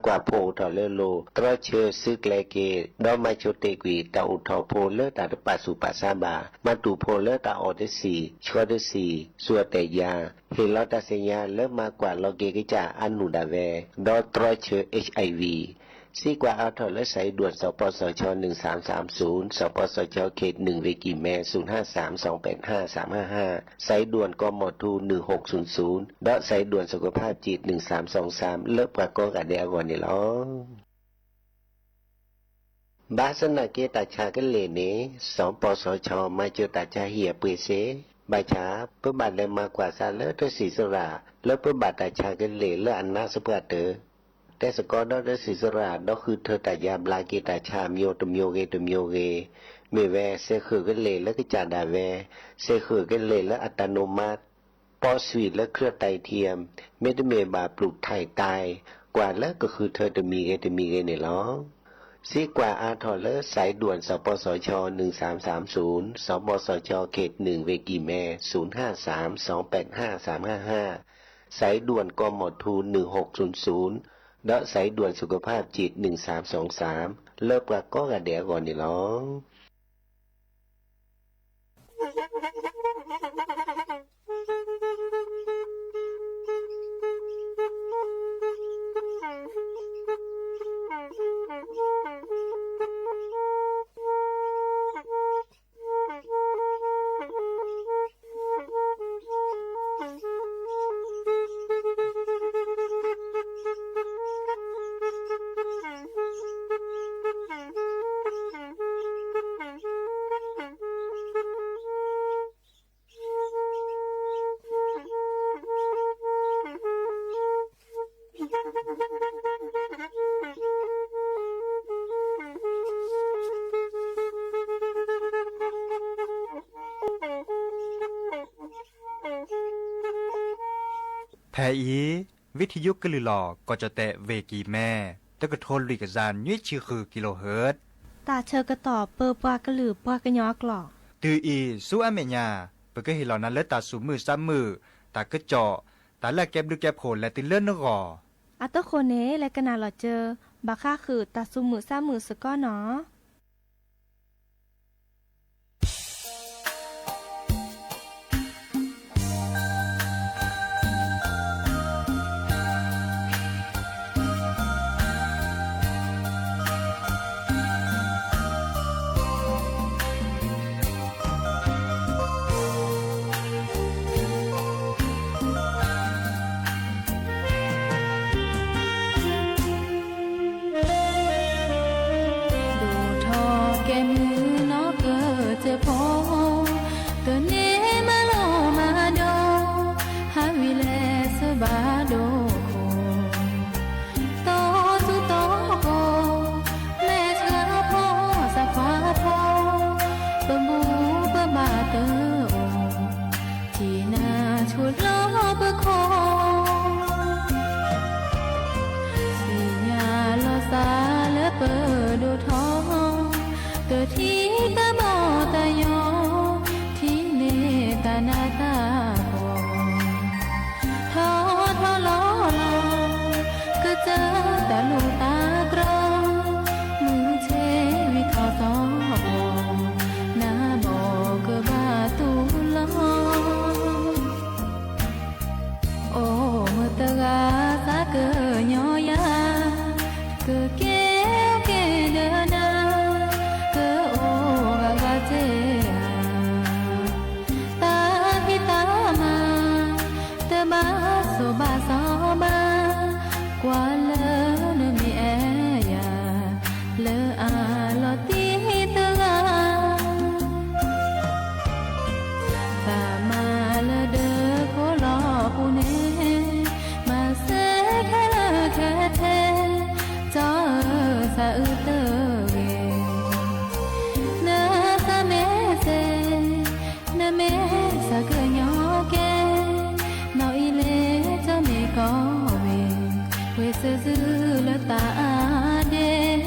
ကွၢ်ဖိအိၣ်ထီၣ်လၢလိၤ, တြီဆၢစုကျဲၤက့ၤ, ဒီးမၤဆိတ့ၢ်ကွံာ် တၢ်အိၣ်ထီၣ်ဖိလၢတၢ်တပာ်ဆူၣ်ပာ်ဆါဘၣ်, မၤတူၢ်ဖိလၢတၢ်အီၣ်တဆံၣ်, ဆီတဆံၣ်, စူအတဲာ်ယၤ, ဟ့ၣ်လီၤတၢ်သ့ၣ်ညါလၢမၤကွၢ်လီၤက့ၤကစၢ်အနူၢ်ဒၣ်ဝဲ, ဒီးတြီဆၢ HIV စံးကွၢ်အါထီၣ်လၢ စးဒွဲၣ် စပစၣ် နွံ သၢ သၢ သု စပစၣ် ခေတ် နွံ ဝ့ၢ်ကံၢ်မဲ သုၣ် ႁႃႉ သၢမ် သွင် ပႅတ်ႇ ႁႃႉ သၢမ် ႁႃႉ ႁႃႉ စးဒွဲၣ် ကီၢ်မီၢ်ထူ နွံ ႁူၵ်း သုၣ် သုၣ် ဒီးစးဒွဲၣ် သုခၽၣ် ၸိတ်ၣ် နွံ သၢမ် သွင် သၢမ် လၢပှၤကိးဂၤဒဲးအဂီၢ်န့ၣ်လီၤ. ဘၣ်ဆၣ်သနာ်က့ တၢ်ဆါကလ့ၢ်န့ၣ် စပစၣ် မၤစၢၤတၢ်ဆါဟံၣ်အပှ့ၤစ့ၢ်, ဘၣ်ဆၣ် ပဘၣ်လဲၤမၤကွၢ်သးလၢတဆံၣ်သရၣ် လၢပဘၣ်တၢ်ဆါကလ့ၢ်လၢအနးသပှၢ်တၢၢ် တဲသကိးဒီးတဆံၣ်သရၣ် ဒီးဃုထၢတၢ်ယါဘျါက့ၤတၢ်ဆါ မျိုးတမျိုးဂ့ၤတမျိုးဂ့ၤ, မ့ၢ်ဝဲ စဲးဃုာ်ကလ့ၢ်လၢကစၢ်ဒၣ်ဝဲ, စဲးဃုာ်ကလ့ၢ်လၢအတၢ်နိမး, ပီးဆွံၣ်လၢ เครื่องไตเทียม, မ့တမ့ၢ်ဘၣ် ပျူၢ်ထၢၣ်တၢ်, ကွၢ်လၢကဃုထၢတမံၤဂ့ၤတမံၤဂ့ၤန့ၣ်လီၤ. စံးကွၢ်အါထီၣ်လၢ စးဒွဲၣ် စပစၣ် နွံ သၢမ် သၢမ် သု စပစၣ် ခေတ် နွံ ဝ့ၢ်ကံၢ်မဲ သုၣ် ႁႃႉ သၢမ် သွင် ပႅတ်ႇ ႁႃႉ သၢမ် ႁႃႉ ႁႃႉ စးဒွဲၣ် ကီၢ်မီၢ်ထူ နွံ ႁူၵ်း သုၣ် သုၣ် ဒီးစးဒွဲၣ် သုခၽၣ် ၸိတ်ၣ် နွံ သၢမ် သွင် သၢမ် လၢပှၤကိးဂၤဒဲးအဂီၢ်န့ၣ်လီၤ. ဖဲအံၤ ဝံထံယုကလုၢ်လီၤ ကီၢ်ကၠီၣ်တဲၣ် ဝ့ၢ်ကံၢ်မဲ တကထိလွံၢ်ကယၤ နွံဆံဃု kilohertz တၢ်ဆၢကတီၢ်ပၢပှၤကလုာ်ပှၤကညီအကျိာ်. တုၤအံၤ ဆူအမဲာ်ညါ ပကဟ့ၣ်လီၤနၤလၢတၢ်သူၣ်မုာ်သးမုာ်, တၢ်ကစီၣ်, တၢ်လၢအကဲဘျုးကဲဖှိၣ်လဲၤတုၤလၢနဂီၢ်. အတဃိန့ၣ် လဲၤကနၣ်လီၤစၢၤ ဘၣ်ဃးဃုာ်တၢ်သူၣ်မုာ်သးမုာ်စ့ၢ်ကီးနီၤ. ဒိၣ်ထီၣ်ကဲမုၢ်နီၢ်ကစၢၢ်ဖိ, တန့ၢ်မၤလိမၤဒိး, ဟးဝံၤလဲၤဆၢဘၣ်ဒိခိၣ်, တီၤထူတီၤကိၢ်, မဲာ်ဆှးဖီၣ်သးခွါဖီ, ပဘူၣ်ပဘါတအိၣ်, ထံၣ်နၤဆိလီၤပခိၣ်, သ့ၣ်ညါလီၤသးလၢပဒိၣ်ထီၣ်, တထံၣ်တၢ်ဘီၣ်တၢ်ညီ, ထံၣ်န့ၢ်တၢ်နးတၢ်ဖှီၣ်, ထီထီၣ်လီၤလီၤ, ကစၢၢ်တၢ်လိၣ်တၢ်ကြီ, မုၢ်ဆ့ၣ်ဝံၤထီၣ်သီၣ်ဘီၣ်, နၤဘီၣ်ကဘၣ်တူၢ်လီၤ. အိၣ်မုာ်တဂၤသးကညီၤယၤ, ကကဲအိၣ်က့ၤဒီးနၤ, ကအိၣ်ဂၤဂၤစ့ၢ်ဧါ, တၢ်ဖံးတၢ်မၤ, တဘၣ်ဆိၣ်ဘၣ်စီဘၣ်, ကွၢ်လၢနမ့ၢ်အဲၣ်ယၤ, လၢအလီၤတံၢ်တဂၤ တၢ်မၤလၢဒၢးခိၣ်လီၤပူၤန့ၣ်, မၤစၢၤခဲလၢာ်ခဲဆ့, ကၠီဧၢ သးအုးတဂ့ၤ, နသးမ့ၢ်စ့ၢ်, နမ့ၢ်သးကညီၤကဲ, နီၢ်အံၤလ့ၤကၠီမ့ၢ်ကီၢ်ဝ့ၢ်, ဝ့ၢ်စၢၤစုလၢတၢ်အါဒ့ တၢ်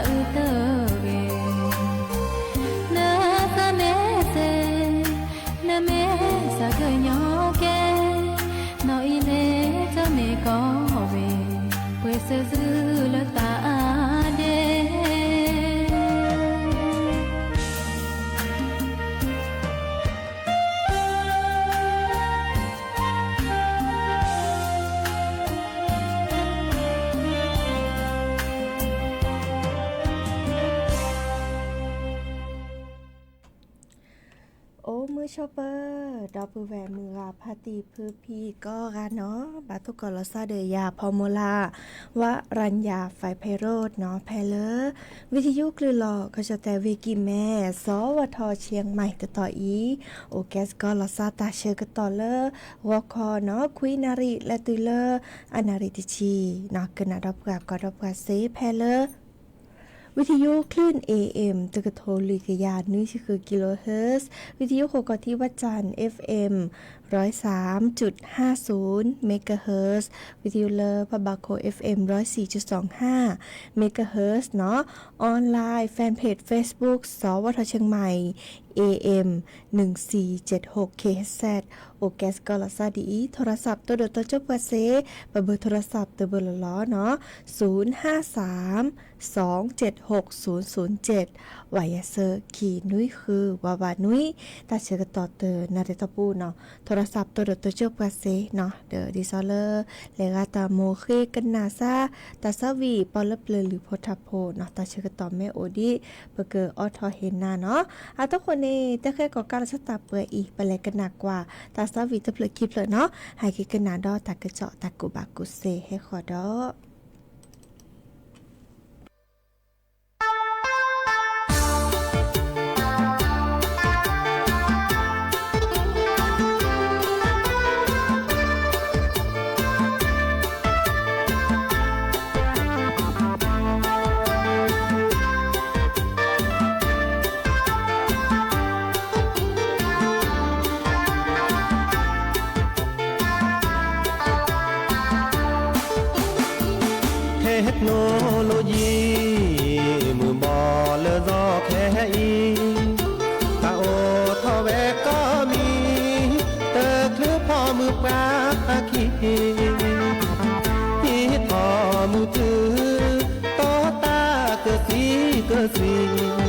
အုၣ်တဂ့ၤ, နသးမ့ၢ်စ့, နမ့ၢ်စးကညီၤကဲ, နီၢ်အံၤမ့ၢ်တမ့ၢ်ကီၢ်ဝဲ, ပှဲၤစၢၤစူၤလၢတၢ်အါဒဲး အိၣ်မုာ်ဆိးပၢၤ ဒီပုၢ်ဝဲၢ်မုၢ်ဂၤဖါတံၢ်ဖုဖံကိးဂၤနီၤ, ဘၣ်သကိးလီၤဆီဒီးယၤ ဖီမိၢ်လၢ် ဝရၣ်ယၤ ဖဲဖဲရိၣ်နီၤ ဖဲလၢ ဝံၤထယိၣ်ကလုၢ်လီၤ ကီၢ်ကၠီၣ်တဲၣ်ဝ့ၢ်ကံၢ်မဲ စီၤဝါထီၣ်ဆံမံၤ တတီၤအံၤ အိၣ်ကဲစ့ၢ်ကီးလီၤဆီတၢ်ဆၢကတီၢ်လၢ ဂီၤခီနီၤ ခွံနၣ်ရံၣ် လဲၤတုၤလၢ အနၣ်ရံၣ်တဆံနီၤ, ကနၣ်ဒီးပှၤ ကီဒီးပှၤစ့ဖဲလၢ ဝံၤထယိၣ် คลื่น เอเอ็ม တကထိလွံၢ်ကယၤနွံဆံဃု kilohertz, ဝံၤထယိၣ်ဃိးကီၢ်ထံးဝၣ်စၣ် FM ร้อยสามจุดห้าศูนย์ megahertz, ဝံၤထယိၣ်လၢပဘၣ်ခိၣ် FM ร้อยสี่จุดสองห้า megahertz နီၤ, online fanpage Facebook စီၤဝါထီၣ်ဆံမံၤ เอเอ็ม หนึ่งสี่เจ็ดหก kilohertz, အိၣ်ကဲစ့ၢ်ကီးလီၤဆီဒ်အံၤ, โทรศัพท์ တိၢ်ဒီးတီၤကၠိပှၤစ့, ပဘၢ โทรศัพท์ တဘၢလီၤလီၤနီၤ, ศูนย์ห้าสาม สองเจ็ดหก ศูนย์ศูนย์เจ็ด, ဝးယဲၢ်ဆၢ ခံနွံဃု ဝးဝးနွံ, တၢ်ဆၢကတီၢ်တနၣ်ရံၣ်တီၢ်ပူၤနီၤ, โทรศัพท์ တိၢ်ဒီးတီၤကၠိပှၤစ့နီၤ, ဒီးဒ်သိးလၢ လဲၤဂၤတၢ်မိၢ်ဃ့ကနၣ်စၢ် တၢ်သးဝံၣ်ပီလၢပျၢၤလုၢ်ဖိထးဖိနီၤ, တၢ်ဆၢကတီၢ်မ့ၢ်အိၣ်ဒံး ပကအိးထီၣ်ဟ့ၣ်နၤနီၤ, အတဃိန့ၣ် တၢ်ဃဲကီၢ်ကးလီၤဆီတၢ်ပှဲၤအံၤ ပလဲၤကနၣ်ကွၢ် တၢ်သးဝံၣ်တဖျၢၣ်ခံဖျၢၣ်နီၤ, ဟဲက့ၤကနၣ်ဒီးတၢ်ကစီၣ်တၢ်ကူၣ်ဘၣ်ကူၣ်သ့ဟဲဃီၤဒီး เทคโนโลยี မုၢ်ဘီၣ်လၢာ်စီၤခဲအံၤ, တၢ်အိၣ်ထီၣ်ဝဲကီၢ်မံၤ, တချုးဖီမုၢ်ပှၢ်ခံ, ဟံးထီၣ်မုၢ်တုၤ, တီတၢ်ကသံကသံ,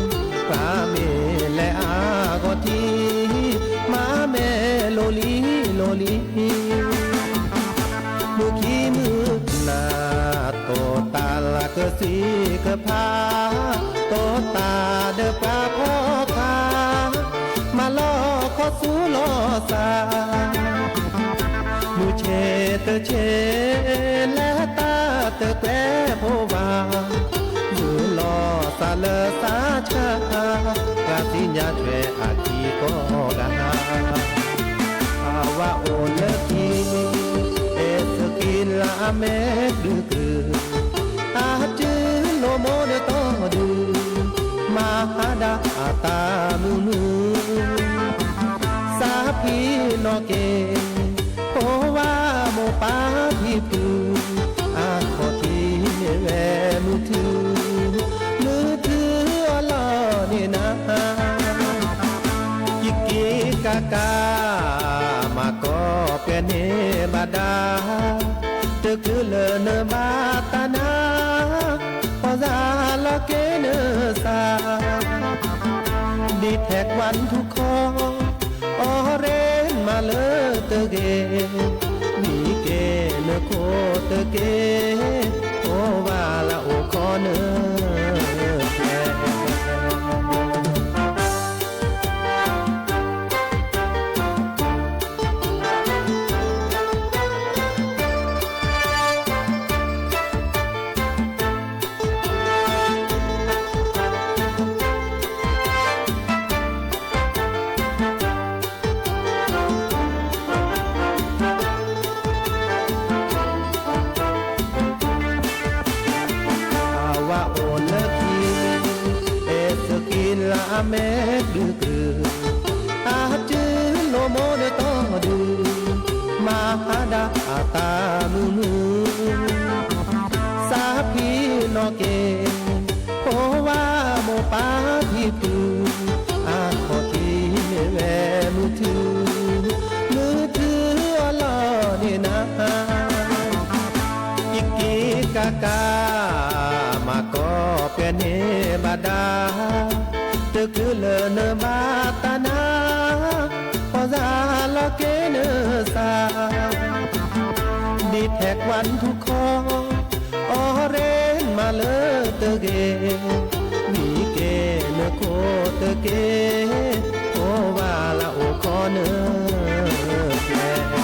ပှၤမ့ၢ်လဲၤအါဂီၢ်ထံ, မၤမဲာ်လိၤလံလိၤလံ မုၢ်ခံမုၢ်နၤ, တီတၢ်လၢကသံကဖး, တီတၢ်ဒီးပှၤဖီခါ, မၤလီၢ်ခီဆူလီၤစၢ်, မုၢ်ဆ့ၣ်တဆ့ၣ်, လဲၤတၢ်တကွဲးဖိဘၣ်, မုၢ်လီၤစၢ်လၢစၢ်ဆၢ, ပှၤသ့ၣ်ညါထွဲအခံကိးဂၤ အဝဲအိၣ်လၢခံ, အဲၣ်စက့လၢအမဲာ်ဒုးကုၢ်, အတုၤလိာ်မိၢ်ဒီးတီၢ်ဒုး, မၤဟါဒၣ်အတၢ်မုာ်မုာ်, စးဖံးနီၣ်က့ၤ, ဖိဝါမိၢ်ပၢ်ဖံဖု, အခီၣ်ထံးမ့ၢ်ဝဲမုၢ်ထူ, မုၢ်ထူအလီၢ်န့ၣ်နၤ က့ၤက့ၤကးကး, မၤကီၢ်ပဲန့ၣ်ဘၣ်ဒါ, တချုးလၢနဘၣ်တၢ်နါ, ပီၢ်စၢ်လီၤက့ၤနစၢ်, ဒ်ထဲကွၢ်ထူခီ, အီရ့မၤလၢတဂ့ၤ, မံက့ၤနခိၣ်တက့ၢ်, အိၣ်ဘၣ်လၢအိၣ်ခီနၢ် အဝဲအိၣ်လၢခံ, အဲၣ်စက့လၢအမဲာ်ဒုးကုၢ်, အတုၤလိာ်မိၢ်ဒီးတီၢ်ဒုး, မၤဟါဒၣ်အတၢ်မုာ်မုာ်, စးဖံးနီၣ်က့ၤ, ဖိ တၢ်မၤကီၢ်ပဲန့ၣ်ဘၣ်ဒါ, တချုးလၢနဘၣ်တၢ်နၤ, ပှၤစၢ်လီၤက့ၤနသး, ဒ်ထဲးကွၢ်ထူခီ, အီရ့မၤလၢတဂ့ၤ, မံက့ၤနခိၣ်တက့ၢ်, အိၣ်ဘၣ်လၢအိၣ်ခီနဖျဲၣ်.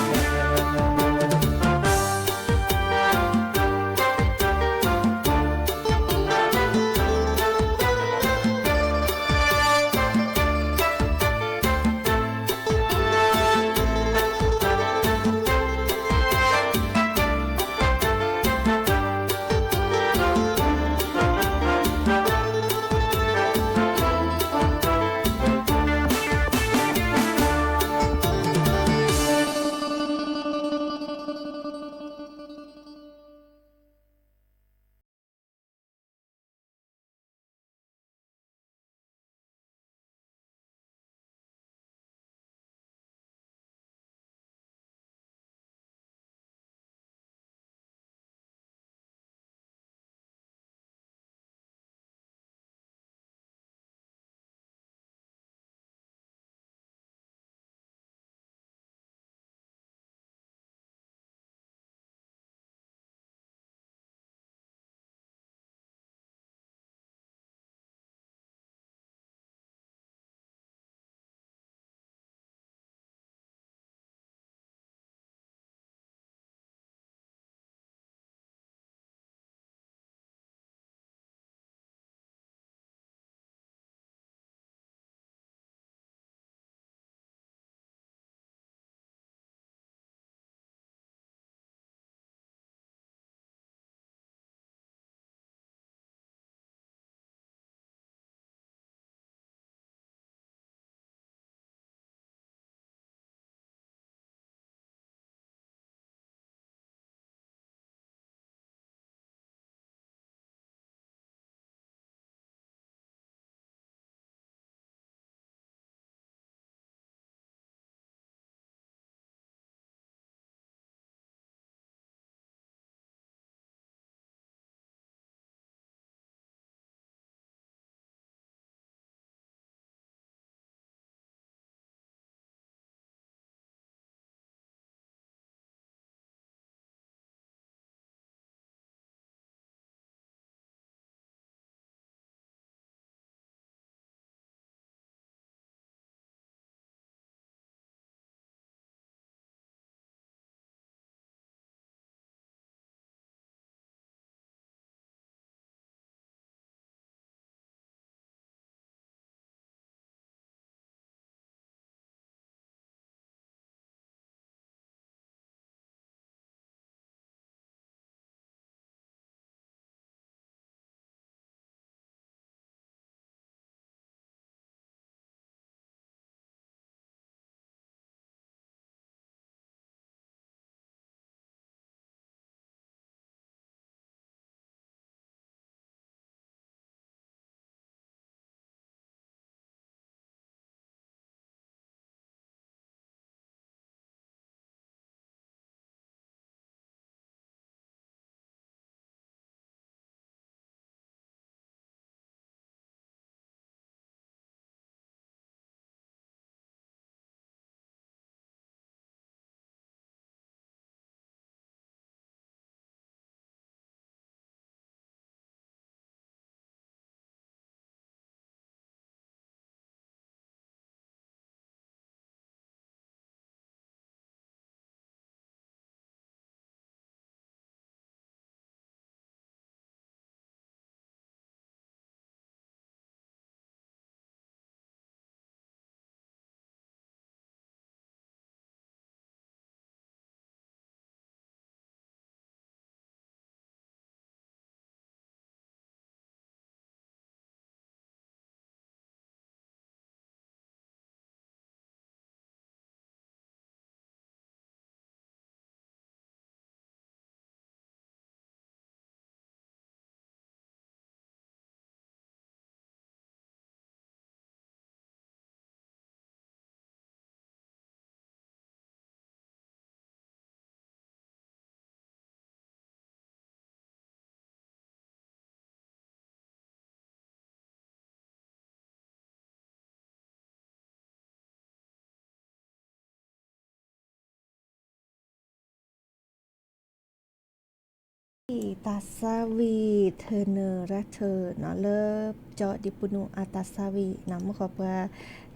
တၢ်သးဝံၣ်ထၢနုာ်ရၢထၢနီၤ လၢကၠီဒံပူနူအတၢ်သးဝံၣ်နီၤ မုၢ်ဃီၤပှၤ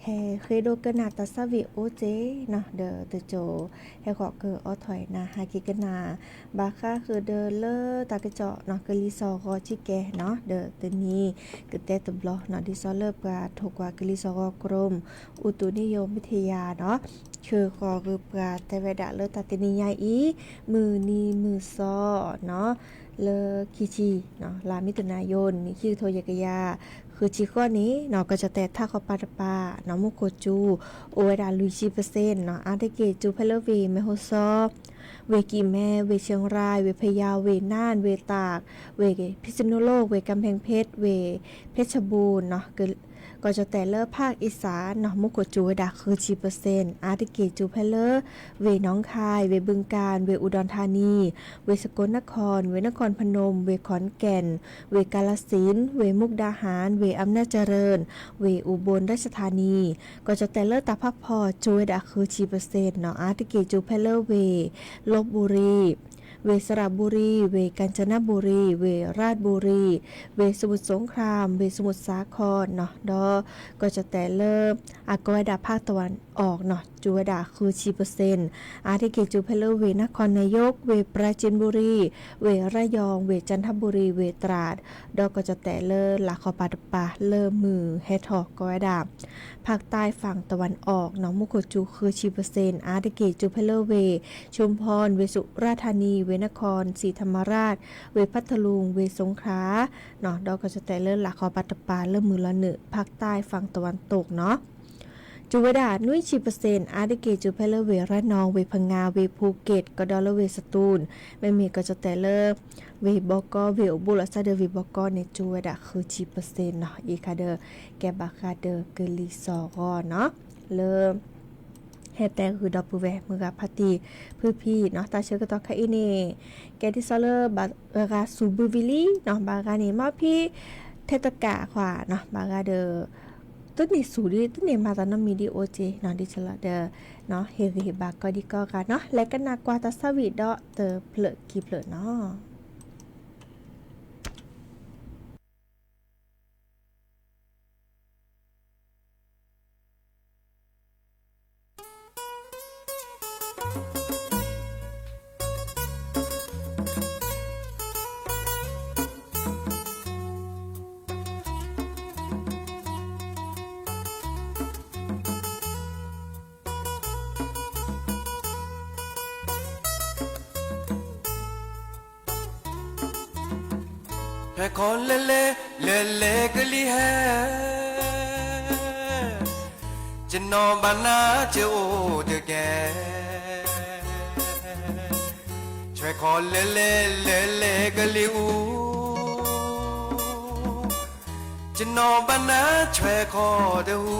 ဟဲဃ့ဒိၣ်ကနၣ်တၢ်သးဝံၣ်အိၣ်စ့ၢ်နီၤ ဒီးတစိၤ ဟဲဃီၤကအိးထီၣ်နၤဟးက့ၤကနၣ် ဘၣ်ဃးဃုာ်ဒီးလၢတၢ်ကစီၣ်နီၤ ကလံၤစိးဂီၤဆံးကဲနီၤ ဒီးတနံၤကတဲတဘျီနီၤ ဒ်သိးလၢပှၤထိၣ်ကွၢ်ကလံၤစိးဂီၤ กรมอุตุนิยมวิทยาနီၤ ဆှၢဃီၤဂ့ၤပှၤတဲဝဲဒၣ်လၢတၢ်တနံၤညါအံၤ မုၢ်နံၤမုၢ်သီနီၤ လၢခံဆံ လါမံၤတနၤယိ နံၣ်ခံကထိယဲၢ်ကယၤ ဃုဆံဃိးန့ၣ်နီၤ ကီၢ်ကၠီၣ်တဲာ်ထးခီပၤတပၤနီၤ မူခိၣ်စူၤ အိၣ်ဝဲဒၣ်လွံၢ်ဆံ percent နီၤ အါတက့ၢ်စူၤဖဲလၢဝ့ၢ်မဲၢ်ဟိၣ်စီ ဝ့ၢ်ကံၢ်မဲ ဝ့ၢ်ကၠ့ၣ်ရၢၣ် ဝ့ၢ်ဖယါ ဝ့ၢ်နၢၣ် ဝ့ၢ်တၢး ဝ့ၢ်ဖံးစနူလိၣ် ဝ့ၢ်ကၣ်ဖ့ၣ်ဖ့ၣ် ဝ့ၢ်ဖ့ၣ်ဆဘူၣ်နီၤ ကီၢ်ကၠီၣ်တဲာ်လၢဖးအံသၣ်နီၤ မူခိၣ်စူၤဝဲဒၣ်ဃုဆံ percent အါတက့ၢ်စူၤဖဲလၢ ဝ့ၢ်နီၣ်ခါ ဝ့ၢ်ဘုၣ်ကၣ် ဝ့ၢ်အူဒွၣ်ထါနံ ဝ့ၢ်စကိနခီၣ် ဝ့ၢ်နခီၣ်ဖၣ်နူမ် ဝ့ၢ်ခီၣ်ကၣ်ၣ် ဝ့ၢ်ကၣ်လၣ်စ့ၣ် ဝ့ၢ်မူၣ်ဒါဟၣ် ဝ့ၢ်အမ်နာ်ကၠရၢၣ် ဝ့ၢ်အူဘိၣ်ရၣ်ၡထါနံ ကီၢ်ကၠီၣ်တဲာ်လၢတၢ်ဖးဖီၣ်စူၤဝဲဒၣ်ဃုဆံ percent နီၤ အါတက့ၢ်စူၤဖဲလၢဝ့ၢ် လီးဘူရံ ဝ့ၢ်စရဘူရံ ဝ့ၢ်ကၣ်စနဘူရံ ဝ့ၢ်ရၣ်ဘူရံ ဝ့ၢ်စမုၢ်စူၣ်ခရၣ် ဝ့ၢ်စမုၢ်စါခီနီၤ ဒီးကီၢ်ကၠီၣ်တဲာ်လၢ အကိးဝဲဒၣ်ဖးတဝၣ်အီၣ်နီၤ စူၤဝဲဒၣ်ဃုဆံ percent အါတက့ၢ်စူၤဖဲလၢဝ့ၢ်နခီၣ်နယိၣ် ဝ့ၢ်ပရၤစ့ၣ်ဘူရံ ဝ့ၢ်ရၣ်ယီၣ် ဝ့ၢ်ကၠၣ်ထဘူရံ ဝ့ၢ်တြၢ် ဒီးကီၢ်ကၠီၣ်တဲာ်လၢလၢ်ခီပၤတပၤလၢမုၢ်ဟဲထီၣ်ကိးဝဲဒၣ် ဖးတၢ်ဖးတဝၣ်အီၣ်နီၤ မူခိၣ်စူၤဃုဆံ percent အါတက့ၢ်စူၤဖဲလၢဝ့ၢ် ชุมพร ဝ့ၢ်สุราษฎร์ธานี ဝ့ၢ်นครศรีธรรมราช ဝ့ၢ်พัทลุง ဝ့ၢ်สงขลา ဒီးကီၢ်ကၠီၣ်တဲာ်လၢလၢ်ခီပၤတပၤလၢမုၢ်လီၤနုာ် ဖးတၢ်ဖးတဝၣ်တိၢ်နီၤ စူၤဝဲဒၣ်နွံဆံ percent အါတက့ၢ်စူၤဖဲလၢဝ့ၢ်ရၢၣ်နီၣ် ဝ့ၢ်ဖငါ ဝ့ၢ်ဖူက့ၣ် ကဒီးလၢဝ့ၢ်စတူၣ် မ့မ့ၢ်ကီၢ်ကၠီၣ်တဲာ်လၢ ဝ့ၢ်ဘီကီ ဝ့ၢ်အိၣ်ဘူးလီၤစၢ်ဒီးဝ့ၢ်ဘီကီန့ၣ် စူၤဝဲဒၣ်ဃုဆံ percent နီၤ အံၤခါဒီး ကဲဘၣ်ဃးဒီးကလံၤစိးဂီၤနီၤ လၢ ဟဲတဲဂုာ်ဒီပုၢ်ဝဲၢ်မုၢ်ဂၤဖါတံၢ်ဖုဖံနီၤ တၢ်ဆၢကတီၢ်ခဲအံၤန့ၣ် ကဲဒ်သိးလၢဘၣ်ဂၤစူၤဘုဝံၤလံနီၤ ဘၣ်ဂၤန့ၣ် မ့ၢ်ဖံ ထဲတကးခွါနီၤ ဘၣ်ဂၤဒီး တန့ၢ်စူၤဒ် တန့ၢ်မၤတၢ်နီတမံၤဒ်အိၣ်က့ၤနီၤ ဒ်သိးလီၤဒီး ဟ့ၣ်ဂံၢ်ဟ့ၣ်ဘါကိးဒံကိးဂၤနီၤ လဲၤကနၣ်ကွၢ်တၢ်သးဝံၣ်ဒီးတဖျၢၣ်ခံဖျၢၣ်နီၤ ထွဲခီလဲၤလဲၤ လဲၤလဲၤကလံၤဟဲ, ယနီၢ်ဘၣ်နၤကအိၣ်တကဲ, ထွဲခီလဲၤလဲၤ လဲၤလဲၤကလံၤအူ, ယနီၢ်ဘၣ်နၤထွဲခီတဟူ,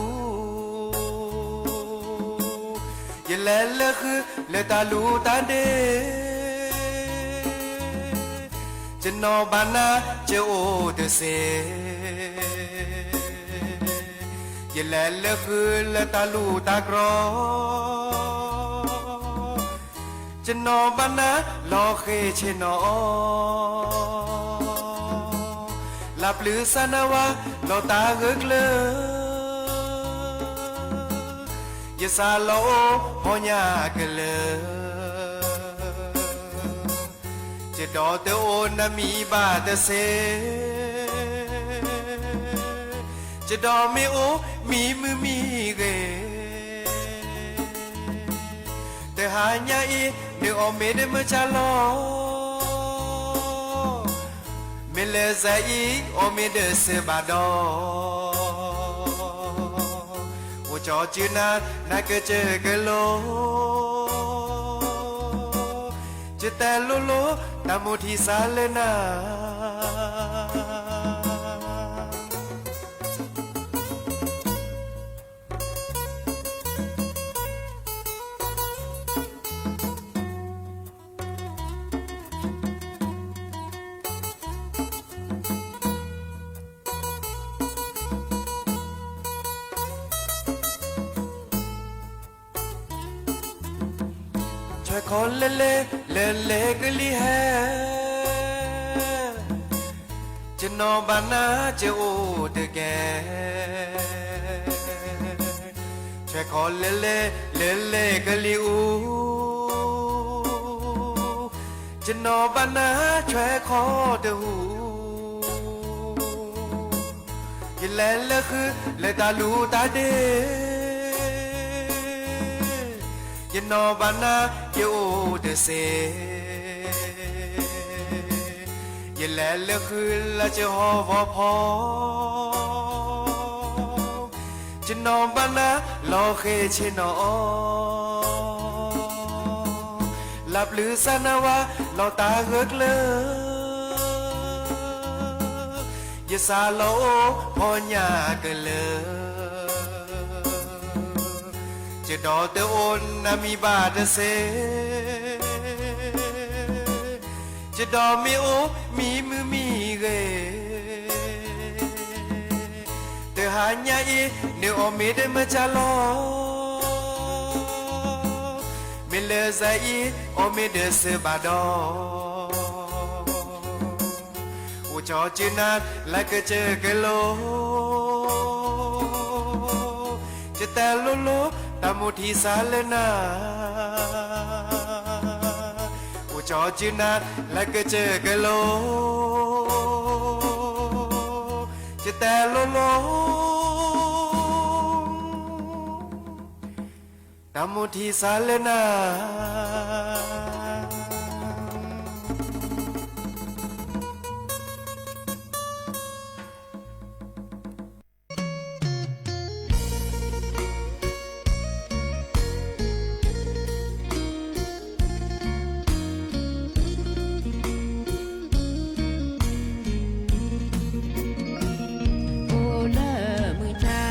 ယလဲၤလၢဃုလၢတၢ်လူၢ်တၢ်ဒ့, ယနီၢ်ဘၣ်နၤကအိၣ်တစ့, ယလဲၤလၢဃုလၢတၢ်လူၢ်တၢ်ကြီ, ယနီၢ်ဘၣ်နၤလီၤဃ့ဆ့ၣ်နီၤအီၤ, လၢပျုၤစၢ်နါဝါလီၤတၢ်ဂၢၢ်ကျၢၤ, ယစးလီၤအိၣ်ဖီညါကလၢာ်, ယဒီးတအိၣ်နမံၤဘၣ်တစ့, ယဒီးမ့ၢ်အိၣ်မံၤမုာ်မံၤဂ့ၤ, တဟါညါအံၤ နအီၣ်မ့ၤဒီးမုၢ်ဆါလီၤ, မ့ၢ်လၢဇာအံၤ အီၣ်မ့ၤဒီးစၢၤဘၣ်ဒီး, အိၣ်ကၠီစုနၤ နကစၢၢ်ကလိ, ယတဲလိၤလိၤ တၢ်မိၣ်ထံစးလၢနၤ ထွဲခီလဲၤလဲၤ လဲၤလဲၤကလံၤဟဲ ယနီၢ်ဘၣ်နၤယအိၣ်တကဲ, ထွဲခီလဲၤလဲၤ လၢလဲၤကလံၤအူ, ယနီၢ်ဘၣ်နၤထွဲခီတဟူ, ယလဲၤလၢဃုလၢတၢ်လူၢ်တၢ်ဒ့, ယနီၢ်ဘၣ်နၤယအိၣ်တစ့, ယလဲၤလၢဃုလၢကဟီၣ်ဝီဖီ, ယနီၢ်ဘၣ်နၤလီၤဃ့ဆ့ၣ်နီၤအီၤ, လၢပျုၤစၢနဝါလီၤတၢ်ဂၢၢ်ကျၢၤ, ယစးလီၤအိၣ်ဖီညၣ်ကလၢၤ, ယဒီးတအိၣ်နၤမံၤဘၣ်တစ့, ယဒီးမ့ၢ်အိၣ်မံမုာ်မံဂ့ၤ, တဟါညါအံၤ နအီၣ်မ့ၢ်တမၤစၢၤလီၤ, မ့ၢ်လၢစဲအံၤ အီၣ်မ့ၢ်ဒၢးစၢၤဘၣ်ဒီး, အိၣ်ကၠီစုနၤလၢကစၢၢ်ကလိ, ယတဲလိၤလိၤ တၢ်မိၣ်ထံစးလၢနၤ, အိၣ်ကၠီစုနၤလၢကစၢၢ်ကလိ, ယတဲလိၤလိၤ တၢ်မိၣ်ထံစးလၢနၤ. Ôleme ca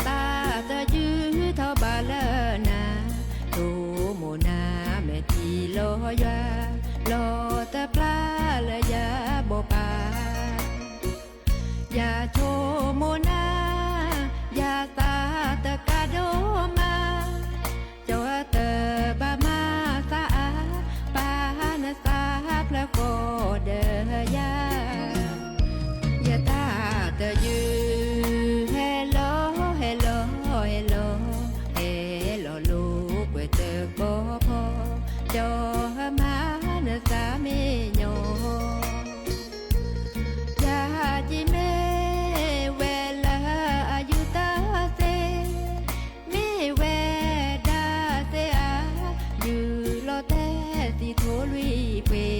ta te ju tho ba le na, to mo na me ti lo ya, lo te pla le ya bo pa. Ya to mo na, ya ta te ka do ma. ကၠီတဘၣ်မၤသးအါ, ပာ်နသးဖျၢၣ်ဃီဒီးယၤ, ယတၢ်တယုၢ်, ဟဲလီၤ ဟဲလီၤ ဟဲလီၤ, ဟဲလီၤလိာ်ကွဲတကီၢ်ဖီ, ကၠီမၤနသးမ့ၢ်ညီ ယၤကံမ့ၢ်ဝဲလၢအယုၢ်တသ့, မ့ၢ်ဝဲဒၣ်သ့ၣ်အါ, ယုၢ်လီၤတဲသံထိၣ်လွံၢ်ပှ့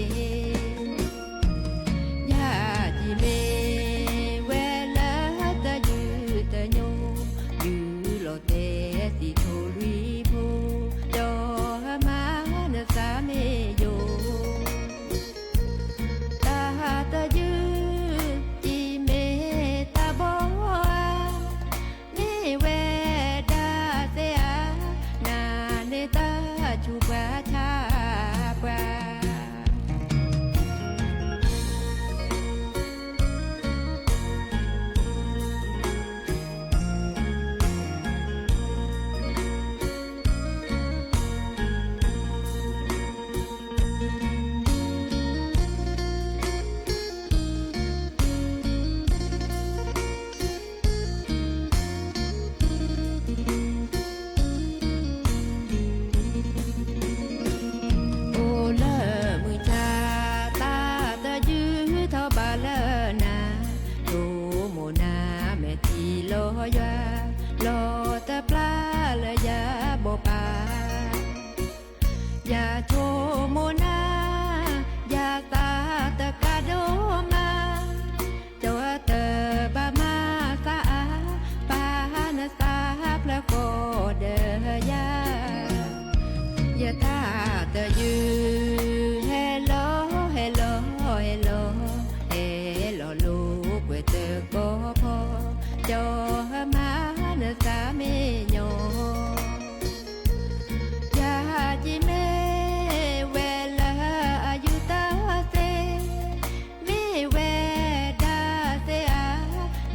ၤ, ယၤကံမ့ၢ်ဝဲလၢတယုၢ်တညိ, ယုၢ်လီၤတဲသံထိၣ်လွံၢ်ဖိ, ကၠီမၤနသးမ့ၢ်ယိာ် တၢ်တယုၢ် ကံမ့ၢ်တၢ်ဘီဧါ, မ့ၢ်ဝဲဒၣ်သ့ၣ်အါ, နၤန့ၣ်တၢ်ဆူးပှၤဆါပှၤ. အိၣ်လၢမုၢ်ဆါ တၢ်တယုၢ်ထီၣ်ဘၣ်လၢနၤ, ဆိကမိၣ်နၤ မဲာ်ထံလီၤယွၤ, လီၤတပျၢ်လၢယၤဘိးဘၣ် ယဆိကမိၣ်နၤ, ယသးတကးဒိၣ်မး, ကၠီတဘၣ်မၤသးအါ, ပာ်နသးဖျၢၣ်ဃီဒီးယၤ, ယတၢ်တယုၢ်, ဟဲလီၤ ဟဲလီၤ ဟဲလီၤ, ဟဲလီၤလိာ်ကွဲတကီၢ်ဖီ, ကၠီမၤနသးမ့ၢ်ညီ ယၤကံမ့ၢ်ဝဲလၢအယုၢ်တၢ်သ့, မ့ၢ်ဝဲဒၣ်သ့ၣ်အါ,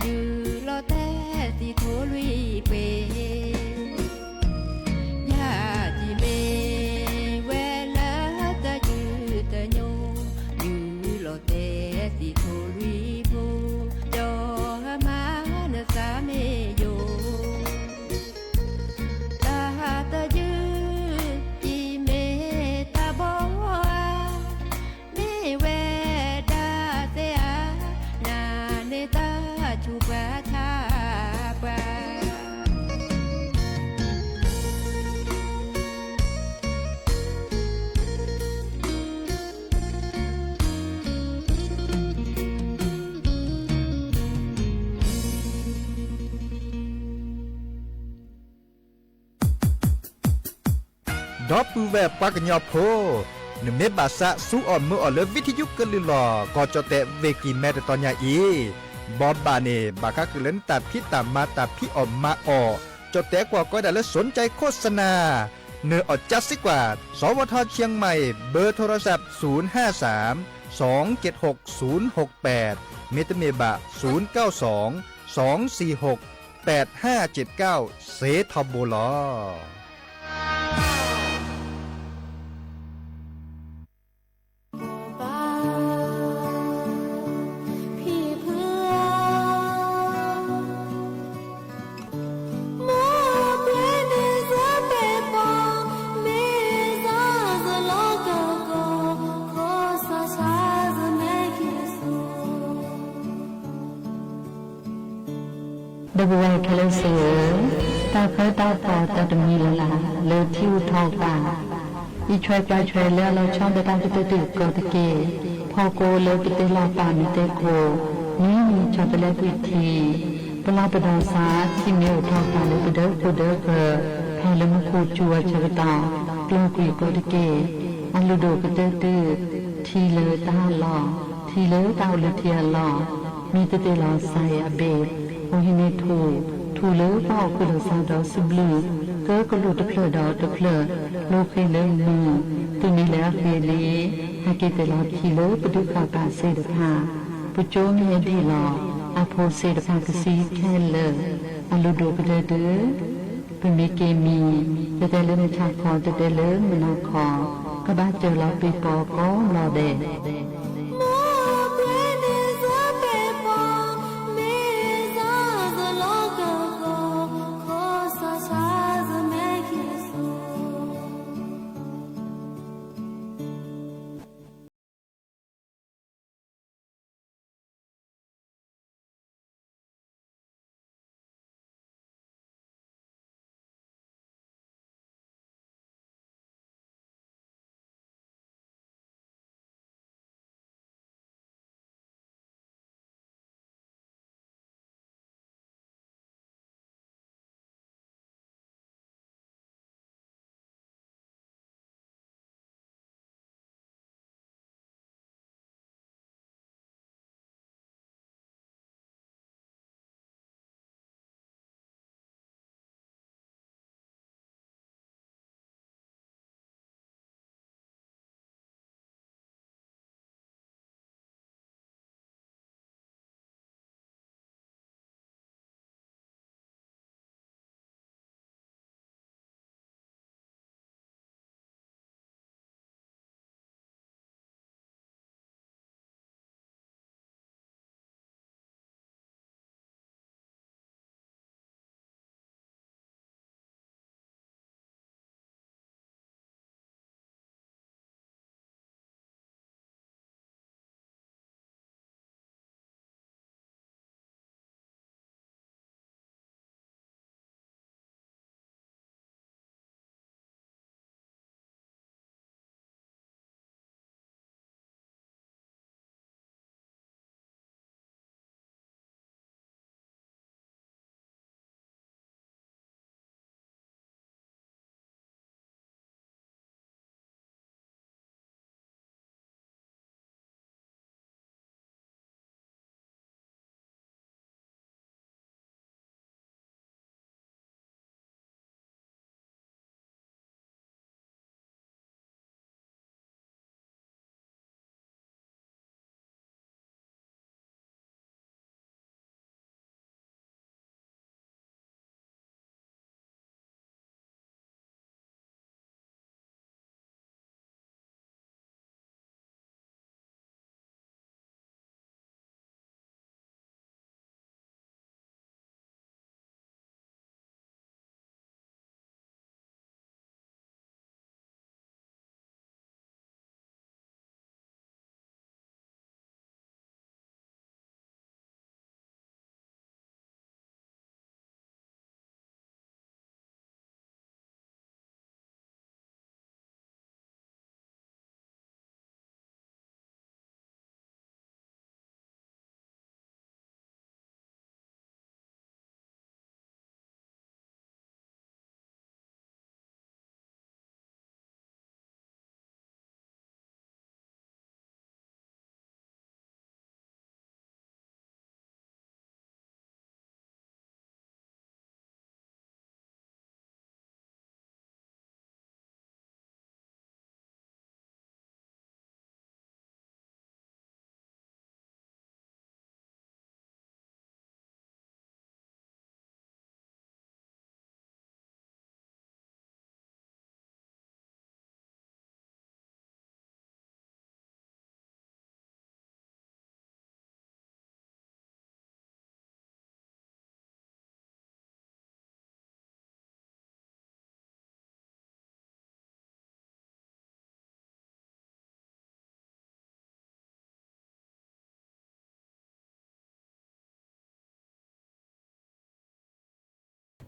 ယုၢ်လီၤတဲသံထိၣ်လွံၢ်ပှ့ၤ, ယၤကံမ့ၢ်ဝဲလၢ ဒီပုၢ်ဝဲၢ်ပှၤကညီဖိ, နမ့ၢ်ဘၣ်ဆၣ်ဆူအီၣ်မၢအီၣ်လၢ ဝံထယုကလုၢ်လီၤ ကီၢ်ကၠီၣ်တဲၣ် ဝ့ၢ်ကံၢ်မဲ တတီၤညါအံၤ, ဘီဘၣ်န့ၣ် ဘၣ်ဃးဃုာ်လၢနတၢ်ဖံးတၢ်မၤ တၢ်ဖံးအီၣ်မၤအီၣ်, ကၠီၣ်တဲၣ်ကွၢ်ကီဒၣ်လၢ สนใจโฆษณา, နအီၣ်ကၠါစ့ကွၢ်, สวทเชียงใหม่ เบอร์โทรศัพท์ ศูนย์ห้าสาม สองเจ็ดหก ศูนย์หกแปด မ့တမ့ၢ်ဘၣ် ศูนย์เก้าสอง สองสี่หก แปดห้าเจ็ดเก้า စ့ထီဘိလီၤ. ဒီပုၢ်ဝဲၢ်ခဲလၢာ်သ့ၣ်ဧၢ, တၢ်ဃၢတၢ်ဃီၤ တၢ်တမံၤလၢ်လၢ် လၢထံဂုၤထီၣ်ကပၤ အံးဆွဲကွၢ်ဆွဲလၢအလီၤဆီဒီးတၢ်ကတၢၢ်တၢ်ကီတက့ၢ်. ဖီကိလၢပတဲလီၤပာ်မ့ၢ်တဲခိၣ်, မ့ၢ်မံၤဆီတလဲကွံာ်ထံ, ပလီၢ်ပဒီးစါ ထံမ့ၢ်အိၣ်ထီၣ်ကပၤလၢပဒၢခိၣ်ဒၢဃၢၤ, ဖဲလၢမူခိၣ်စူၤအဆၢကတီၢ် ကျီၢ်ကွံာ်ကီတက့ၢ်. အလုၢ်ဒိၣ်ကတၢၢ်တုၤ ထံလၢတၢ်အလီၢ်, ထံလၢတၢ်အိၣ်လၢထံအလီၢ်, မ့ၢ်တတဲလီၤစါအံၤအဘ့ၣ်, အဟံးန့ၢ်ထူၣ်, ထူၣ်လၢပှၤအိၣ်ဃုာ်ဒီးစါဒီးစံးဘျုး, ကၢကလိာ်တဖျၢၣ်ဒီးတဖျၢၣ်, လိဃ့လၢမုၢ်, တုၤမ့ၢ်လၢအဃ့လံ, ဟဲက့ၤတဲလီၤထံလၢပဒုးဃာ်ပာ်စ့တဖၣ်, ပကၠိမ့ၢ်ဟဲဒံၣ်လီၤ, အဖိစ့တဖၣ်ကသံခဲလၢာ်, အလုၢ်ဒိၣ်ကတၢၢ်တုၤ ပမ့ၢ်က့ၤမံၤ, တတဲလၢမုၢ်ဆါခီ, တတဲလၢမုၢ်နၤခီ, ကဘၣ်စၢၤလီၤပ့ၤပီၤကိးဘျီဒဲး.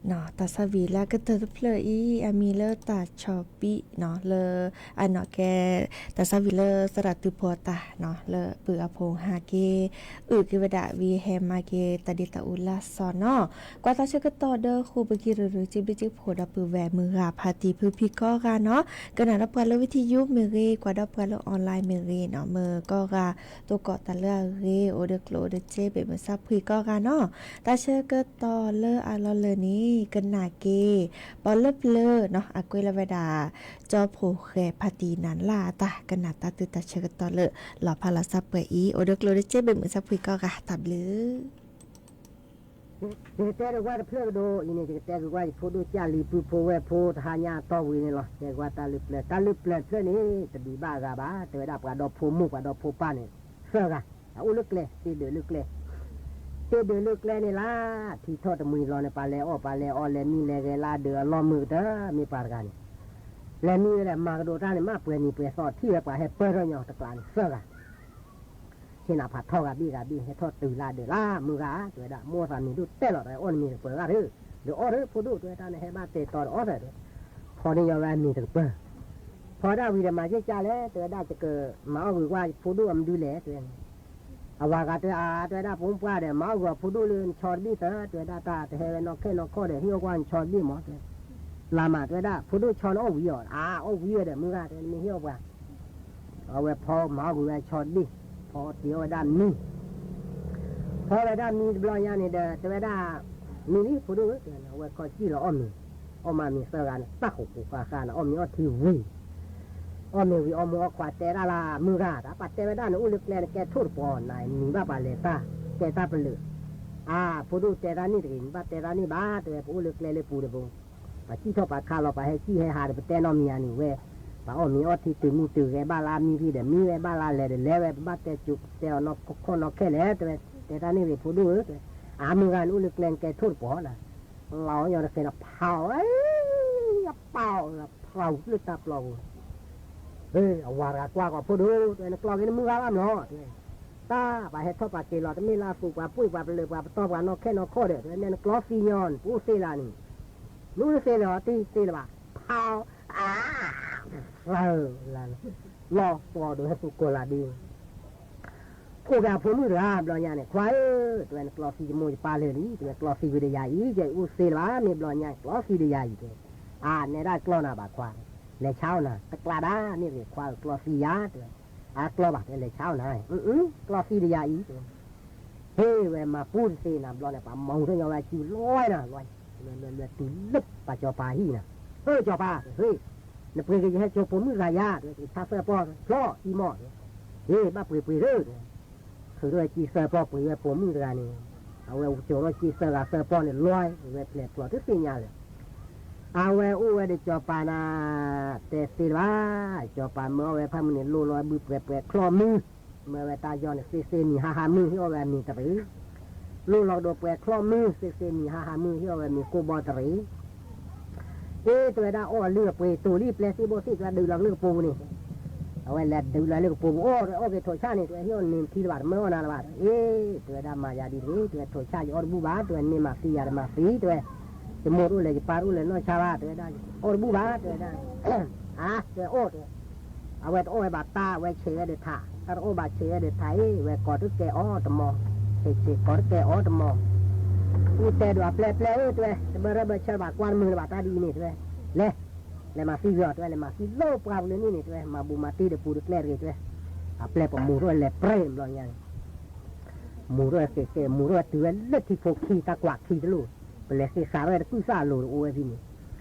တၢ်ဆါဝံၤလၢအကတၢၢ်တဖျၢၣ်အံၤ အမံၤလၢတၢ်ဆီၣ်ပံးနီၤ လၢအနီၢ်ကဲ တၢ်ဆါဝံၤလၢသရၣ်သုးဖိအတၢ်နီၤ လၢပုၢ်အဖိဟးက့ၤ အုၣ်က့ၤဝဲဒၣ်ဝံၤဟဲမၤက့ၤတၢ်ဒ့တၢ်အူလၢစီၤနီၤ ကွၢ်သးဆၢကတီၢ်ဒီးဃိာ်ပက့ၤရူၤရူၤ က့ဘျုးက့ဖှိၣ်ဒီပုၢ်ဝဲၢ်မုၢ်ဂၤဖါတံၢ်ဖုဖံကီဂၤနီၤ ကနၣ်ဒီးပှၤလၢဝံထံယိမ့ၢ်ဂ့ၤ ကွၢ်ဒီးပှၤလၢ online မ့ၢ်ဂ့ၤနီၤ မုၢ်ကီဂၤ သကိးတၢ်လၢအဂ့ၤ အိၣ်ဒီးကျိၣ်အိၣ်ဒီးစ့ ဘ့ၣ်မုၢ်ဆါဖှံကီဂၤနီၤ တၢ်ဆၢကတီၢ်လၢအလီၢ်လၢ်န့ၣ် ကနၣ်က့ၤ ပီၣ်လၢပျၢၤနီၤ အကွဲးလီၤဝဲဒၣ် ကၠီဖှိၣ်ဃဲၤဖါတံၢ်နၢ်လၢ်အတၢ် ကနၣ်တၢ်သုတၢ်ဆၢကတီၢ်လၢ လီၤဖးလီၤစၢ်ပှဲၤအံၤ အိၣ်ဒီးကျိၣ်ဒီးစ့ ဘ့ၣ်မုၢ်ဆါဖှံကီဂၤ တၢ်ဘျုး ယကတဲက့ၤကွၢ်တဖျၢၣ်ကဒီးအံၤန့ၣ် ယကတဲက့ၤကွၢ်ယဖိဒိၣ်ကၢ်လံၤပုၢ်ဖိဝဲၢ်ဖိတဟါညါအတီၢ်ဝံၤန့ၣ်လီၤ. တဲကွၢ်တၢ်လၢပျၢၤ တၢ်လၢပျၢၤတဖျၢၣ်န့ၣ် တဒံးဘၣ်အဂၤဘၣ် တဲဝဲဒၣ်ပှၤဒီဖိမိၢ်ပှၤဒီဖိပၢ်န့ၣ် သၢဂၤ အအိၣ်လၢကျဲ တ့ဒုးလၢကျဲ တ့ဒုးလၢကျဲန့ၣ်လၢ ထံထီၣ်တမှံၤလီၤန့ၣ် ပှၤလဲၤအီၣ်ပှၤလဲၤအီလဲၤမံလဲၤဂဲၤလၢဒုးအလီၢ်မုာ်ကတၢၢ် မ့ၢ်ပှၤတဂၤန့ၣ် လဲၤမံဝဲလဲၤမၤကဒိးတၢ်န့ၣ် မ့ၢ်ပှဲၤနံၤပှဲၤသီထံၣ်ဝဲပှၤဟဲပၢထီၣ်ညီတကျးန့ၣ် သၢဂၤ ဆ့ၣ်နၤဖးထီဂၤဘ့ၣ်ဂၤဘ့ၣ် ဟဲထီၣ်တုၤလၢဒုးလၢမုၢ်ဂၤ တဲဝဲဒၣ် မိၢ်သးမံၤဒိၣ်တဲလီၤ တအီၣ်နမံၤတကပၢၤဂၤဒီး ဒီးအီၣ်ဒီး ဖိဒိၣ်တဲဝဲတၢ်န့ၣ် ဟဲဘၣ်တဲာ်တီၤဒီးအီၣ်သၢဒီး ဖီန့ၢ်ညီဝဲအမံၤတကပၢၤ ဖီဒၣ်ဝံၤဒီးမၤယဲၢ်ကၢ်လဲၣ် တဲဝဲဒၣ် ယကမၤအီၣ်ဂုာ်ကွၢ်ဖိဒိၣ်အမဒုလဲၣ် တဲဝဲန့ၣ် အဝၤဂၤတဲအါ တဲဝဲဒၣ် ဖိမုၣ်ပှၢ်ဒီး မၤအီၣ်ဂုာ်အဖိဒိၣ်လၢနဆီတဘ့ၣ်သၢ တဲဝဲဒၣ် တၢ်တဟဲဝဲနီၢ်ခဲနီၢ်ခီၣ်ဒီး ဟ့ၣ်အီၣ်ကွၢ်နဆီတဘ့ၣ်မး တဲ လၢ်မး တဲဝဲဒၣ် ဖိဒိၣ်ဆီန့ၣ်အီၣ်ဝံၤအီၤ အါ အီၣ်ဝံၤဝဲဒီး မုၢ်ဂၤ တဲ နမ့ၢ်ဟ့ၣ်အီၣ်ပှၤ အဝဲဖီမၤအီၣ်ကွံာ်ဝဲဆီတဘ့ၣ် ဖီတ့အီၣ်ဝဲဒၣ်မံ ဖီဝဲဒၣ်မံတဘျီညါန့ၣ်ဒီး တဲဝဲဒၣ် မံလံ ဖိဒိၣ်ဧၢ တဲဝဲန့ၣ် အဝဲခီစံၣ်လီၤအီၣ်မ့ၤ အီၣ်မၤမ့ၤသၢဂၤန့ၣ် တၢ်ဃိာ်ဃိာ်ဃါဃါန့ၣ် အီၣ်မ့ၤအီထံဝံၤ အီၣ်မ့ၤဝံၤအီၣ်မ့ၤအီခွါတဲဒၣ်လၢ မုၢ်ဂၤ တၢ်ပှၤတဲဝဲဒၣ်န့ၣ် အိၣ်လၢကျဲန့ၣ် ကဲထိၣ်တပီၤ နၤနံၤဘၣ်ပှၤလဲၤတၢ် တဲတၢ်ပလၢၢ် အါ ဖိဒိၣ်တဲတၢ်န့ၣ်တဂ့ၤ နဘၣ်တဲတၢ်န့ၣ်ဘၣ် တဲဝဲ ပအိၣ်လၢကျဲလၢပူၤတဘိ ပှၤစံၣ်ထီၣ်ပှၤခးလီၤ ပှၤဟဲစံၣ်ဟဲဟးဒီး ပတဲနီတမံၤဧါန့ၣ်ဝဲ ပှၤအီၣ်မ့ၤအီထံတုၤမုၢ်တုၤဂဲၤဘၣ်လၢအမံဖံဒီး မံဝဲဘၣ်လၢလဲၤဒီးလဲၤဝဲ ပဘၣ်တဲကၠိတဲအီၤနီၢ်ခိနီၢ်ခဲလဲၣ် တဲဝဲ တဲတၢ်န့ၣ်ဂ့ၤ ဖိဒိၣ်ဧၢ တဲ အါ မုၢ်ဂၤန့ၣ် အိၣ်လၢကျဲန့ၣ် ကဲထိၣ်တပီၤနၤ လီၤညီတဃဲဒီး ဖးအီၤ အပာ်အီၤ ဖးအီၤလၢတၢ်ပျီပူၤ အဝၤတဂၤကွၢ်ကီး ဖိဒိၣ် တဲဝဲ နကျီက့ၤနမုၢ်ဂၤဘၣ်မး တဲဝဲ တၢ်ပှၤဟဲထီၣ်ပှၤက့ၤလီၤ တမ့ၢ်လၢအသူၣ်ပှၤပှ့ၢ်ပှၤပလၢၢ်ပှၤပတီၢ်ပှၤနီၢ်ခဲနီၢ်ခီၣ်ဒီး တဲဝဲ နဲနကျီသံညီ နပအိၣ်သ့လၢန့ၣ် နအိၣ်သ့လၢၤ တသ့လၢၤဘၣ် ဖးအီၤ အါ လီၤသီဒိးဟဲသူၣ်ကိးလၢဒ့ အိၣ်က့ၤအဖိမုၣ်တဂၤ ဘျီညါန့ၣ် ခွါဧၢ တဲဝဲ နကျီသံယမိၢ်ယပၢ်လၢာ်လံ တဲဝဲ ကျီသံဝံၤဒီးယၤအံၤ ယအိၣ်သ့လၢၤဘၣ် မ့ၢ်ဘျီညါ ကျီသံဒီးယၤအံၤ တဲ အါ နဲဒၣ်ကျီနၤဘၣ်ခွါ လဲၤဆါအီၣ်နၤ တကျါဒၣ် မ့ၢ်တဂ့ၤခွါဧၢ ကျီသံယၤ တဲဝဲ အါ ကျီဘၣ် တဲ လဲၤဆါအီၣ်နၤ ကျီသံဒီးယၤအံၤ တဲဝဲ ဟ့ၣ်ဝဲမၤပူတသ့နၤ ဘျီန့ၣ် ပှၤမၤဟူးထီၣ်ညီဝဲစုလွဲနၤ လွဲ လွဲ လွဲ လွဲ တုၤလၢပှၤစီၤပၤဟံၣ်နၤ အၢ စီၤပၤ ဟ့ၣ် နပှ့ၤက့ၤယဟဲကၠိပိာ်မုၣ်တဂၤယၤ တဲဝဲ ဆါသၢပီၢ် ဖျီအံၤမီၢ် ဟ့ၣ် ဘၣ်ပှ့ၤပှ့ၤလၢ ထုးထီၣ်ဝဲက့သၢပီၢ် ပှ့ၤဝဲပိာ်မုၣ်တဂၤန့ၣ် အဝဲကၠိထီၣ်က့သၢဂၤသၢပီၢ်န့ၣ် လွဲဝဲဖျဲးဖျိးတသ့ၣ်ညါလၢၤ အဝဲအိၣ်ဝဲဒီးစီၤပၤနၤ တဲသ့လၢၤဘၣ် စီၤပၤမၢအီၣ်ဝဲဖးမုၢ်န့ၣ် လိၣ်လီၤဘုပှဲၤပှဲၤချီၣ်မုၢ် မၢဝဲတၢ်ယီၤန့ၣ် သ့သ့နံၤဟါဟါမုၢ် ဟ့ၣ်အီၣ်ဝဲအမံၤတရံး လိၣ်လီၤကဒီးပှဲၤချီၣ်မုၢ် သ့သ့နံၤဟါဟါမုၢ် ဟ့ၣ်အီၣ်ဝဲမံၤကိၢ်ဘီတရံး အ့ တဲဝဲဒၣ်အီၣ်လၢအပှ့ၤ တိၤလံပျဲသ့ၣ်ဘိသ့ၣ် တဲဝဲဒုးလီၤလၢကပိာ်ပူၤန့ၣ် အဝဲလဲၤဒုးလီၤလၢကပိာ်ပူၤ အိၣ်တဲအီၣ်က့ၤထိးဆၣ်န့ၣ် တဲဝဲဟ့ၣ်အီၣ်န့ၢ်ထံလၢၤဘၣ် တမၢအီၣ်နၤလၢၤဘၣ် အ့ တဲဝဲဒၣ်မၤယၤဒ်တဂ့ၤ တဲဝဲထိးဆၣ်ယအီၣ်တဘူၣ်ဘၣ် တဲဝဲန့ၢ်မၤသံယၤဒီးမၤသံ တဲဝဲ ယမိၢ်တအိၣ်လၢၤယပၢ်တအိၣ်လၢၤနီၢ်ဆါဘၣ် တဲဝဲဒၣ် အီၣ်တဘူၣ်ဘၣ် တဲဝဲဒၣ် အါ တဲဝဲအီၣ်တဲဝဲ အဝဲတအီၣ်ဝဲဘၣ်တၢ် အဝဲဆဲးဝဲဒီးထး တၢ်တအီၣ်ဘၣ်ဆဲးဝဲဒီးထးအ့ ဝဲကိးတကဲအီၤတမီၤ ဆဲးဆဲးကိးတကဲအီၤတမီၤ အူတဲဒိးအပျဲၢ်ပျဲၢ်ဧၢ တဲဝဲ တဘၢရၢဘၢဆၢဘၣ်ကွၢ်တမုာ်လၢၤဘၣ်တၢ်ဒ်အံၤန့ၣ် တဲဝဲ လဲၤ လဲၤမၤသံဝံၤအီၤ တဲဝဲ လဲၤမၤသံလၢပှၢ်ပူၤလၢန့ၣ်န့ၣ် တဲဝဲ မၤဘူးမၤတံၢ်ဒီးပူၤတကျဲတဂ့ၤ တဲဝဲ အပျဲၢ်ပမူထီၣ်လဲၤပြဲဘျီညါန့ၣ် မူထီၣ်ဃဲးဃဲး မူထီၣ်တုၤဝဲလၢထံဖိခံ တၢ်ကွၢ်ခံတလိၣ် ပလဲၤဃ့ဃာ်ထီၣ်ဝဲတကုၢ်သၣ်လိၤတအိၣ်ဝဲဖဲန့ၣ်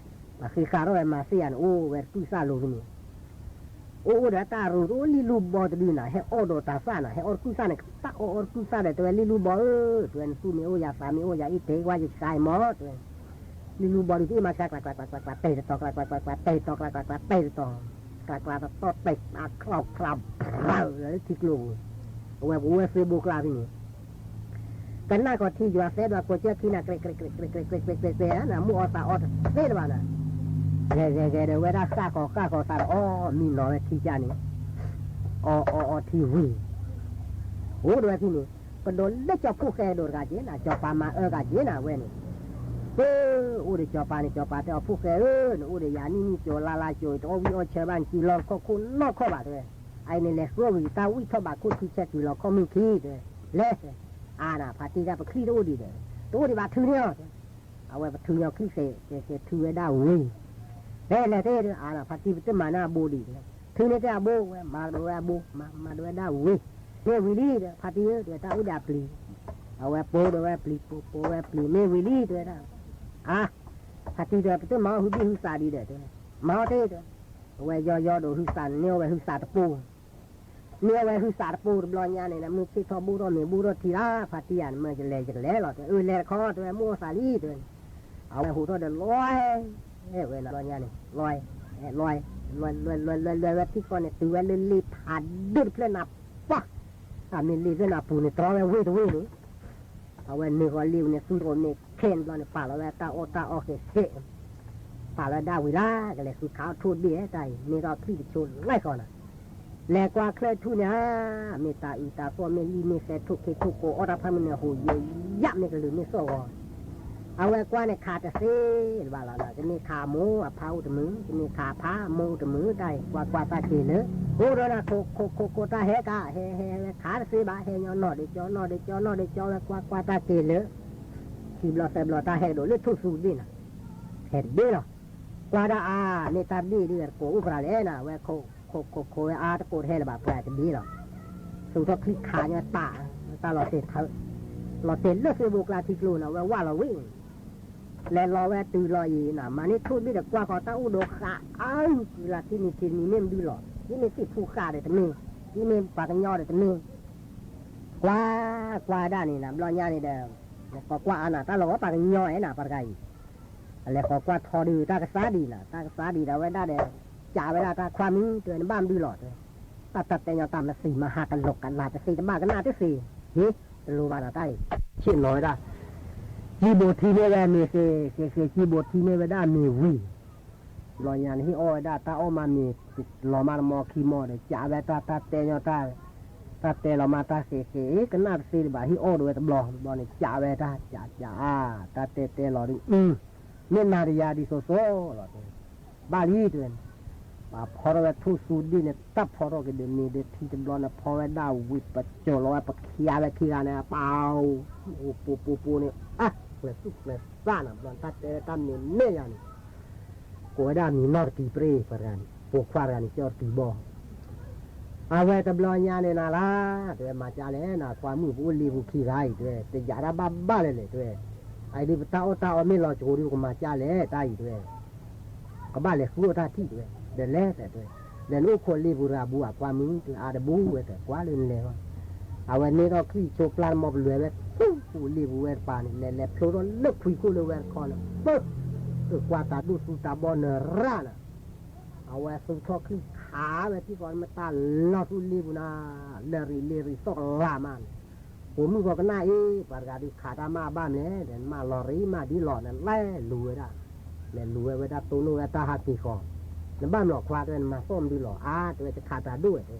ပှၤဃ့ဃာ်ထီၣ်ဝဲမၤသံယၤန့ၣ် အိၣ်ဝဲတကုၢ်သၣ်လိၤဖဲန့ၣ် အိၣ်အိၣ်ဒီးတၢ်ရူၤတအိၣ်လံလူဘီတဒုနၤ ဟဲအီၣ်ဒီးတၢ်သၣ်နၤ ဟဲအီၣ်တကုၢ်သၣ်န့ၣ် တၢ်အီၣ်အီၣ်တကုၢ်သၣ်ဒီး တဲဝဲလံလူဘီဧၢ တဲဝဲ နသူၣ်မ့ၢ်အိၣ်ယၤသးမ့ၢ်အိၣ်ယၤအ့ၣ်တဲကွၢ်ယကါအံၤမီၢ် တဲဝဲ လံလူဘီဒုးတအ့ၣ်မၤစှၤ ကျးကျးကျးကျးကျး တဲာ်တတီၤ ကျးကျးကျးကျးကျး တဲာ်တတီၤ ကျးကျးကျးကျး တဲာ်တတီၤ ကျးကျးတတီၤ တဲာ် အချီၣ်ချါ လၢထံကျိပူၤ အဝဲပဝဲ Facebook ကျါဖဲန့ၣ် ကနၣ်ကီၢ်ထံယွၤသဲဒိးကိးကၢခံနၤ ကြဲးကြဲးကြဲးကြဲး နမိၢ်အီၣ်သးအီတသ့လၢၤဘၣ်နၤ ဂဲၤဂဲၤဂဲၤဒီးဝဲဒၣ်ဃၣ်ကီၤဃၣ်ကီၤသးဒီး အီၣ်မံနီၤဝဲထံကၢ်န့ၣ် အီၣ်အီၣ်အီထံဝံၤ အိၣ်ဒီးဝဲထံန့ၣ် ကဒိးလၢကၠီဖှိၣ်ဃဲဒိးတဂၤက့ၤနၤ ကၠီပၤမၤအၢဂၤက့ၤနၤဝဲန့ၣ် ပၢ်, အိၣ်ဒီးစီၤပၤန့ၣ် စီၤပၤတဲအီၤ ဖိၣ်ဃဲဧၢ, နအိၣ်ဒီးယၤနံၣ်နံၣ်ကၠိလါလါကၠိ တအီၣ်ဝံၣ်အီၣ်ဆၢဘၣ် နစုလီၢ်ခီၣ်ခိၣ်နီၢ်ခီၣ်ဘၣ်တဲဝဲ, အအံၤန့ၣ်လဲၤဃုအီၣ်ဝံၤ တၢ်ဝံၣ်ထီၣ်ဘးခိၣ်ထုဆဲတုၤလီၤခီၣ်မုၢ်ခံတဲဝဲ, လဲၤ, အါနၤ ဖါတံၢ်ဒၣ်ပချံၣ်တအိၣ်ဒံးဒီး, တအိၣ်ဒံးဘၣ်ထုန့ၢ်အီၤ, အဝဲပထုညါချံၣ်ဃဲးဃဲးထုဝဲဒၣ်ဝံၤ, ဖဲလဲၤသ့ၣ်ဒီး အါနၤ ဖါတံၢ်ပတမၤန့ၢ်အဘိဒံးတဲ, ထုန့ၢ်တ့ၢ်အဘိဝဲ မၤဒိးဝဲအဘိ မၤမၤဒိးဝဲဒၣ်ဝံၤ, မ့ၢ်ဝံၤလံဒီး ဖါတံၢ်ဧၢ တဲဝဲ တၢ်အိၣ်ဒီးအပျံၤ, အဝဲပိာ်ဒိးဝဲပျံၤ ပိာ်ပိာ်ဝဲပျံၤ မ့ၢ်ဝံၤလံတဲဝဲဒၣ်, အါ, ဖါတံၢ်တဲ ပတမၤအီၣ်ဟုဘံၣ်ဟုသးဒံးဒီးတဲ, မၤအီၣ်တ့ၢ်တဲ, အဝဲယီယီဒိးဟုသးန့ၢ်အီၣ်ဝဲဟုသးတပိၢ် န့ၢ်အီၣ်ဝဲဟုသးတပိၢ်တဘျီညါန့ၣ် မုၢ်ဆ့ၣ်ထီၣ်ဘိၣ်ထီၣ်မ့ၤဘိၣ်ထီၣ်ထံလၢ ဖါတံၢ်ဧါ နမ့ၢ်ယလဲၤယကလဲၤလီၤတဲ, အၢ လဲၤတခီတဲဝဲ မုၢ်အိၣ်သးလံတဲဝဲန့ၣ်, အဝဲဟူးထီၣ်ဒီးလီၤ, ဝဲန့ၣ်ဘျီညါန့ၣ် လီၤ, လီၤ, လွဲလွဲလွဲလွဲလွဲလွဲဝဲထံၣ်ဃီန့ၣ် တုၤဝဲလၢလ့ဖးဒိၣ်တဖျၢၣ်နၤပှၢ်, အမ့ၢ်လ့ဖျၢၣ်နၤပူၤန့ၣ် တြီဝဲဝ့ၢ်တဝ့ၢ်န့ၣ် အဝဲနုာ်ဃီၤလ့ပူၤန့ၣ် သူတအိၣ်မ့ၢ်ခဲန့ၣ်ဘျီန့ၣ် ပာ်လီၤဝဲတၢ်အီၣ်တၢ်အီဃဲးဃဲး, ပာ်လီၤဒၣ်ဝံၤလၢ ကလဲၤဃုခးအီၣ်ထိၣ်ဒ့ၣ်တၢ်အံၤ မ့ၢ်ထီၣ်ချံၣ်တဆိလၢဃီနီၤ, လဲၤကွၢ်ချၢၣ်ထူၣ်န့ၣ်ဧါ, မ့ၢ်တၤအုးတၤသီၣ်မ့ၢ်လံၣ်မ့ၢ်သဲထိၣ်ခ့ထိၣ်ကိးအီၣ်တၢ်ဖးမုၢ်န့ၣ် ဟူးယဲယးမ့ၢ်ကလုာ်မ့ၢ်စီၣ်ဂီၤ အဝဲကွၢ်န့ၣ်ခးတသ့တဘၣ်လီၤနီၤ, ကန့ၢ်ခးအမိၢ်အဖါအိၣ်တမုာ်, ကန့ၢ်ခးအဖါအမိၢ်အိၣ်တမုာ်တၢ်အံၤ ကွၢ်ကွၢ်တၢ်က့ၤလၢ, အိၣ်ဒီးနၤခိးခိးခိးခိးတၢ်ဟဲကါ ဟဲဟဲဟဲခးတသ့ဘၣ်, ဟဲညီနီၢ်ဒီးကၠီ နီၢ်ဒီးကၠီ နီၢ်ဒီးကၠီ ဝဲကွၢ်ကွၢ်တၢ်က့ၤလၢ, ခံဘျီသၢဘျီတၢ်ဟဲကဒီးလၢထိၣ်သူဒ့ၣ်နီၤ, ဟဲတဘ့ၣ်လီၤ, ကွၢ်ဒၣ်အါ, မ့ၢ်တၢ်ဒ့ၣ်ဒ်ဝဲတကိးအိၣ်ပှၤလဲၣ်နီၤ, ဝဲခိးခိးခိးဝဲအါတကိးတဟဲလၢၤဘၣ် ပှၤတဘ့ၣ်လီၤ, သူထီၣ်ချံၣ်ခးညီတၢ်, တၢ်လီၤတဲာ်ထၢ, လီၤတဲာ်လၢသ့ၣ်ဘိကျါထံကျိနီၤ, ဝဲဝၣ်လီၤဝံၣ် လဲၤလီၤဝဲတုၤလီၤအံၤနီၤ, မၤန့ၢ်ထိၣ်ဘ့ၣ်ဒီးကွၢ်ဃီၤတၢ်အိၣ်ဒီးဃးအါ, ကုလၤထံနံၤထံနံၤမ့ၢ်မဒုလီၤ, ဒ်မ့ၢ်သ့ၣ်ဖူဃာ်ဒီးတမ့ၢ်, ဒ်မ့ၢ်ပှၤကညီဒီးတမ့ၢ်, ကွၢ်ကွၢ်ဒၣ်န့ၣ်နီၤ ဘျီညါန့ၣ်ဒီး, ကိးကွၢ်အါနီၤ တၢ်လီၤဂီၤပှၤကညီအဲၣ်နီၤ ပှၤတဂၤအံၤ, အလဲၤဃီၤကွၢ်ထီဒုးတၢ်ကသါဒံးနီၤ, တၢ်ကသါဒံးဒီးဝဲဒၣ်ဒီး, ကးဝဲဒၣ်တၢ်ခွါမုၣ်တဲဝဲ နဘၣ်မဒုလီၤတဲ, တၢ်တၢ်တဲညီတၢ်မသံးမဟါကလိာ်ကလၤတသ့ တဘၣ်ကနၣ်တသ့, ဟ့, တလိၤဘၣ်နီၤတၢ်အံၤ, ဆ့ၣ်နီၤဝဲဒၣ် ကံဘိးထံမ့ၢ်ဝဲမ့ၤဃ့, ဃ့ဃ့ကံဘိးထံမ့ၢ်ဝဲဒၣ်မ့ၤဝံၤ, ဘျီညါန့ၣ်ဟ့ၣ်အီၣ်ဝဲဒၣ်တၢ်အီၣ်မးမ့ၤ, လီၤမးတမီခံမီဒီး ကးဝဲတၢ်တၢ်တဲညီတၢ်, တၢ်တဲလီၤမးတၢ်ဃ့ဃ့, ကနၣ်တသ့တဘၣ် ဟ့ၣ်အီၣ်ဒိးဝဲတဘျီ, ဘျီန့ၣ် ကးဝဲတၢ်ကးကးအါ, တၢ်တဲတဲလီၤဒ်, မ့ၢ်နၤဒီးယၤဒ်သိးသိးလီၤတဲ, ဘၣ်လံတဲဝဲ, ပဖီထီၣ်ဝဲထိၣ်သူဒ့ၣ်န့ၣ် တၢ်ဖီထီၣ်က့ၤဒီးမ့ၤဒီးထံတဘျီန့ၣ် ဖီဝဲဒၣ်ဝံၤ ပကၠီၤလီၤဝဲ ပခံဂၤဝဲခံဂၤန့ၣ် ပၢ်, အိၣ်ပူၤပူၤပူၤန့ၣ်, ကျဲၤသူၣ်ကျဲၤသၣ်နီၤ ဘျီတၢ်တဲတၢ်မ့ၤမဲာ်ယၤန့ၣ်, ကိးဝဲဒၣ်မံၤနီၢ်တကံၤပြ့ၢ် ပှၤတဂၤန့ၣ် ပိာ်ခွါတဂၤန့ၣ် ကၠီတကံၤဘီ အဝဲတဘျီညါန့ၣ်နၤလၢ, တဲဝဲမၤကၢ်လဲၣ်နၤ ခွါမုၣ်ပအိၣ်လ့ပူၤခံဂၤအံၤ တဲဝဲ တယာ်တၢ်ဘၣ်ဘၣ်လဲၣ်လဲၣ် တဲဝဲ, အအံၤဒ်ပတၢ်အီၣ်တၢ်အီမ့ၢ်လီၤကဝိၤဒ်ပကမၤကၢ်လဲၣ် တၢ်အံၤ တဲဝဲ, ကဘၣ်လဲၤဃုအီၣ်တၢ်ထံၣ် တဲဝဲ, ဒီးလဲၤတဲ တဲဝဲ, ဒီးနအိၣ်ခိးလ့ပူၤတဂၤဘူးဧါ ခွါမုၣ် တဲအါတဘူးဝဲ တဲကွၢ်လၢနလဲၤလီၤ, အဝဲန့ၢ်ထီၣ်ချံၣ်ဆိပျၢ်တမီပလွဲၤဝဲ သူၣ်ပူၤလ့ပူၤဝဲတပၤန့ၣ် လဲၤလဲၤဖျိထီၣ်လၢခွံခိၣ်လၢဝဲတခီန့ၣ် ပၢၢ်, ကွၢ်တၢ်ဒိၣ်သူတၢ်ဘီနရၣ်နၤ အဝဲသူၣ်ထီၣ်ချံၣ်ခးဝဲထံၣ်ဃီ မ့ၢ်တၢ်လီၤသူလ့ပူၤနၤ, လၢာ်ရံၤလ့ာ်ရံၤသီၣ်ကလၤမးန့ၣ်, ပိာ်မုၣ်ဂီၤကနၣ်အ့ၣ် ပှၤတဂၤဒုးခးတၢ်မးဘၣ်မလဲၣ် ဒီးနမးလီၤရံၤမး ဒ်လီၤနလဲၤလူၤဝဲဒၣ်, လဲၤလူၤဝဲဝဲဒၣ်တိၢ်နီၣ်ဝဲတၢ်ဟးက့ၤဃီ, နဘၣ်မလီၤခွါ တဲဝဲ နမၤသီၣ်မဒုလီၤ အါ တဲဝဲ ယခးတၢ်ဒိၣ်ဝဲ တဲဝဲ,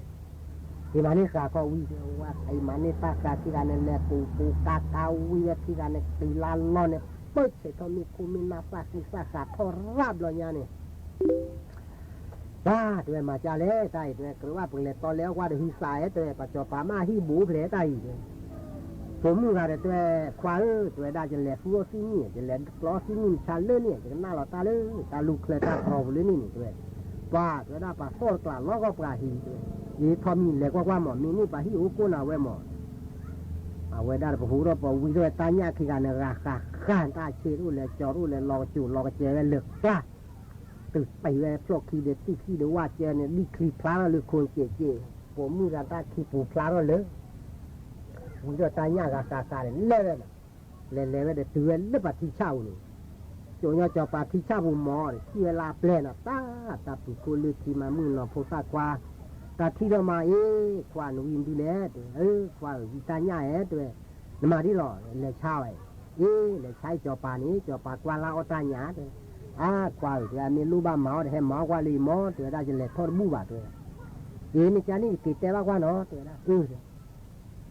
ယမၤန့ၢ်ဃာ်ခီဝံၤ တဲဝဲ, ယမၤန့ၢ်တၢ်ဃာ်ခံဂၤန့ၣ် လဲၤပူၤပူၤကါကါဝံၤဝဲခံဂၤန့ၣ် တုၤလၢလီၢ်န့ၣ် ပၢၢ်ဆဲးထီၣ်မ့ၢ်ခိၣ်မ့ၢ်နၢ်သၣ်ဃံသၣ်ဃာ်ထီၣ်ရၣ်ဘျီညါန့ၣ် ပၢ် တဲဝဲ မၤကၢ်လဲၣ် တၢ်အံၤ တဲဝဲ ကြၢးဘၣ်ပကလဲၤတီလဲၤအီၣ်ကွၢ်ဒီးဟုသးဧၢ တဲဝဲ ပှၤစီၤပၤမ့ၢ်ဟံၣ်ဘူးဖျဲးတၢ်အံၤ တဲဝဲ, ပိာ်မုၣ်ဂၤဒီးတဲဝဲ ခွါဧၢ တဲဝဲဒၣ် ယလဲၤဃုအီၣ်သံနံၣ် ယလဲၤကျီသံနံၣ်မဆါလၢန့ၣ် ယကနၣ်လီၤတၢ်လၢ တၢ်လူၢ်ချၢတၢ်ကီပူၤလၢန့ၣ်န့ၣ် တဲဝဲ, ပှၤ တဲဝဲဒၣ် ပှၤသီၣ်တကျးလီၤဂီၢ်ပှၤဟံၣ် တဲဝဲ, ယထီၣ်မံၤလဲၤကွၢ်ကွၢ်မး မ့ၢ်န့ၢ်ပှၤဟံၣ်အိၣ်ကိၢ်နၤဝဲမး အဝဲဒၣ်ဒီးပဟူးထီၣ်ပဝံထီၣ်ဝဲတၢ်ညၣ်ခံဂၤန့ၣ် ဂၤဃၣ်ဃၣ်တၢ်ဆ့တအိၣ်လဲၤကၠီတအိၣ်လဲၤလီၤကစူၤလီၤကစဲးဝဲလၢကျါ, တုၤပံးဝဲဖျိၣ်ခံဒီးတံၢ်ခံဒီးဝၣ်ကၢန့ၣ် ဒံၣ်ချံဖျါထီၣ်လၢခိၣ်စဲးကဲး, ပိာ်မုၣ်ဂၤတၢ်ခံပူၤဖျါထီၣ်လၢ ဝံထီၣ်တၢ်ညၣ်ဂၤဃၣ်ဃၣ်န့ၣ် လဲၤဝဲလီၤ, လဲၤလဲၤဝဲဒီးတုၤဝဲလၢပှၤထံဆၣ်ပူၤန့ၣ်, ကၠိညီစီၤပၤထံဆၣ်ပူၤမး ထံၣ်ဝဲလၢအပျဲၢ်နီၤ တၢ် တၢ်ပုၢ်ခိၣ်လၢခံမၤမုၣ်နီၤဖိသၣ်ခွါ, တၢ်ထံၣ်ထီၣ်မးအ့ၣ် ခွါနဝံမဒုလဲၣ် တဲဝဲ, အၢ ခွါဧၢ ဝံတၢ်ညၣ်ဧဲ တဲဝဲ, နမၤဒ်လီၤ လဲၤဆါဝဲ, အ့ၣ် လဲၤဆါအံၤစီၤပၤန့ၣ် စီၤပၤကွၢ်လၢအီၣ်တၢ်ညၣ် တဲဝဲ, အါ ခွါဧၢ တဲဝဲ အမ့ၢ်လိၣ်ဘၣ်မၤအီၣ်ဒီးဟဲမၤအီၣ်ကွၢ်လၢအံၤမး တဲဝဲဒၣ် ယလဲၤထီၣ်တဘူၣ်ဘၣ် တဲဝဲ, အ့ၣ် မ့ၢ်ကန့ၣ်ယက့ၤတဲဘၣ်ကွၢ်နီၤ တဲဝဲဒၣ်,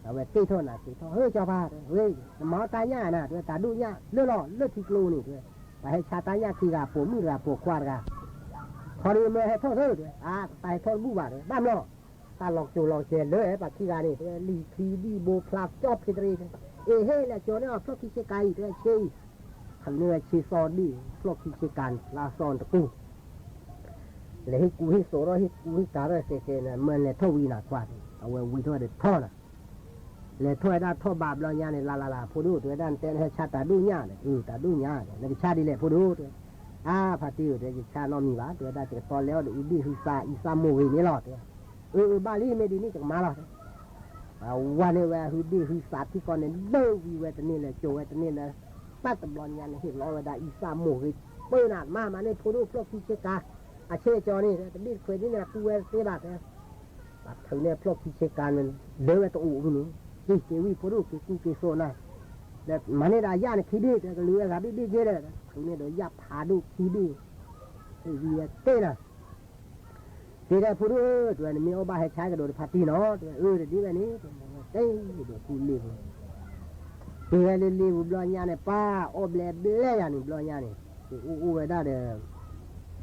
အၢ အဝဲက့ၣ်ထီၣ်နၤက့ၤထီၣ် ဟၢကၠီၤပၤ တဲဝဲ နမၤအီၣ်တၢ်ညၣ်နၤ တဲဝဲ တၢ်ဒိၣ်ညၣ်လၢလီၤလၢထံကျိန့ၣ် တဲဝဲ ပှၤဟဲဆါတၢ်ညၣ်ခံဂၤ ပိာ်မုၣ်တဂၤ ပိာ်ခွါတဂၤ ထီဒီးမၢဟဲထီၣ်သၢ တဲဝဲ အါ တၢ်ဟဲထီၣ်တဘူၣ်ဘၣ် တဲဝဲ ဘၣ်မနီၤ တၢ်လီၤကၠိၤလီၤကဲၤလၢပှၤခံဂၤန့ၣ် တဲဝဲ လံၤခံဒံၣ်ဘိဖျါကၠီၣ်ဖ့တရ့ တဲဝဲ အ့ဟ့ၣ် လဲၤကၠိၤန့ၢ်အီၤဖျီၣ်ခံဆ့ကၤအံၤ တဲဝဲ ဆ့အံၤ ခန့ၢ်ဝဲဆ့သီဒံၣ် ဖျီၣ်ခံဆ့ကၤန့ၣ် ဖျါသီန့ၣ်တကူ လဲၤဟ့ၣ်ကူဟ့ၣ်သိးထီၣ် ဟ့ၣ်ကူဟ့ၣ်ကၤထီၣ်ကဲကဲန့ၣ် မၢလဲၤထီၣ်ဝံနၤခွါန့ၣ် အဝဲဝံထီၣ်ဒီးထီၣ်နၤ လဲၤထီၣ်ဝဲဒၣ်ထီၣ်ဘးဘျီညါန့ၣ် လၢ်လၢ်လၢ် ဖိဒိၣ် တဲဝဲဒၣ် နတဲနဟဲဆါတၢ်ဒိၣ်ညၣ်န့ၣ် အတၢ်ဒိၣ်ညၣ် နကဆါဒ်လဲၣ်ဖိဒိၣ် တဲ အါ ဖါတံၢ်ဧၢ တဲ ယဆါနီတမံၤဘၣ် တဲဝဲဒၣ် ယကတီၤလဲၤအီၣ်ဒီးအုၣ်ဘ့ၣ်ဟုသးအံသၣ်မိၢ်ဂ့ၤန့ၣ်လီၤ တဲ အၢ အၢ ဘၣ်လံ မ့ၢ်ဒ်န့ၣ် ယကမၤလီၤ တဲ အဝဲန့ၣ်ဝဲအဟုဘ့ၣ်ဟုသးထံကီၢ်န့ၣ် လၢဝံဝဲတန့ၢ်လၢၤ ကၠိၤဝဲတန့ၢ်လၢၤ တၢ်တဘျီညါန့ၣ် ဟ့ၣ်လီၤဝဲဒၣ်အံသၣ်မိၢ်ဂ့ၤ ပၢနၤမးမးန့ၣ် ဖိဒိၣ်ဖျီၣ်ခံဆ့ကၤ အဆ့ကၠီၤန့ၣ် တဘ့ၣ်တခွဲးဒ်န့ၣ် အကူဝဲတသ့ဘၣ် တဲ ပှၤထုးန့ၢ်ဖျီၣ်ခံဆ့ကၤန့ၣ် လၢဝဲတအိၣ်ဘၣ်န့ၣ် က့ၤက့ၤဝံဖိဒိၣ်က့ၤကူက့ၤသိးနၤ ဒီးမၤန့ၢ်ဒီးယၣ်န့ၣ်ခံဘ့ၣ် တဲကလုာ်ဝဲဂၤဘ့ၣ်ဘ့ၣ်က့ၤဒီး ထုးန့ၢ်ဒီးယၣ်ဖးဒိၣ်ခံဘ့ၣ် ဟ့ၣ်ဝံဝဲတ့ၢ်နၤ တဲဒီးဖိဒိၣ်ဧၢ တဲဝဲ နမ့ၢ်အီၣ်ဘၣ်ဟဲဆါကဒီးဒီးဖါတံၢ်နီၤ တဲဝဲ အၢ တဒ်ဝဲန့ၣ် တဲဝဲ တဲဒီးကူလ့ပူၤ တဲဝဲလၢလ့ပူၤဘျီညါန့ၣ် ပၢ်အီၣ်ဘျဲးဘျဲးယၤန့ၣ်ဘျီညါန့ၣ် အိၣ်အိၣ်ဝဲဒၣ်ဒီး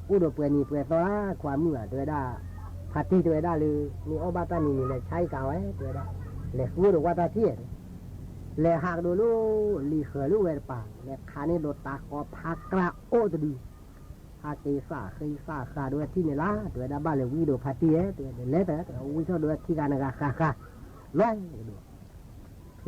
အိၣ်ဒီးပှဲၤနံၤပှဲၤသီလၢခွါမုၣ်ဧါ တဲဝဲဒၣ် ဖါတံၢ်တဲဝဲဒၣ်လၢ မ့ၢ်အီၣ်ဘၣ်တၢ်မံၤမံၤလဲၤဆါအံၤကၤဝဲ တဲဝဲဒၣ် လဲၤဃုဒီးကွၢ်တၢ်ထံၣ် လဲၤဟးကဒီးလၢ လံၤဃၢၤလၢဝဲတပၤ လဲၤခးန့ၢ်ဒီးတၢ်ဃီဖးကြၢ်အိၣ်တဒု ဟးက့ၤသးဃ့သးဃးဒီးဝဲထံၣ်န့ၣ်လၢ တဲဝဲဒၣ်ဘၣ်လဲၤဝံဒီးဖါတံၢ်ဧၢ တဲဝဲ လဲၤတၢ် တဲဝဲ ဝံထီၣ်ဒီးဝဲခံဂၤနဂၤဃၣ်ဃၣ် လွဲၢ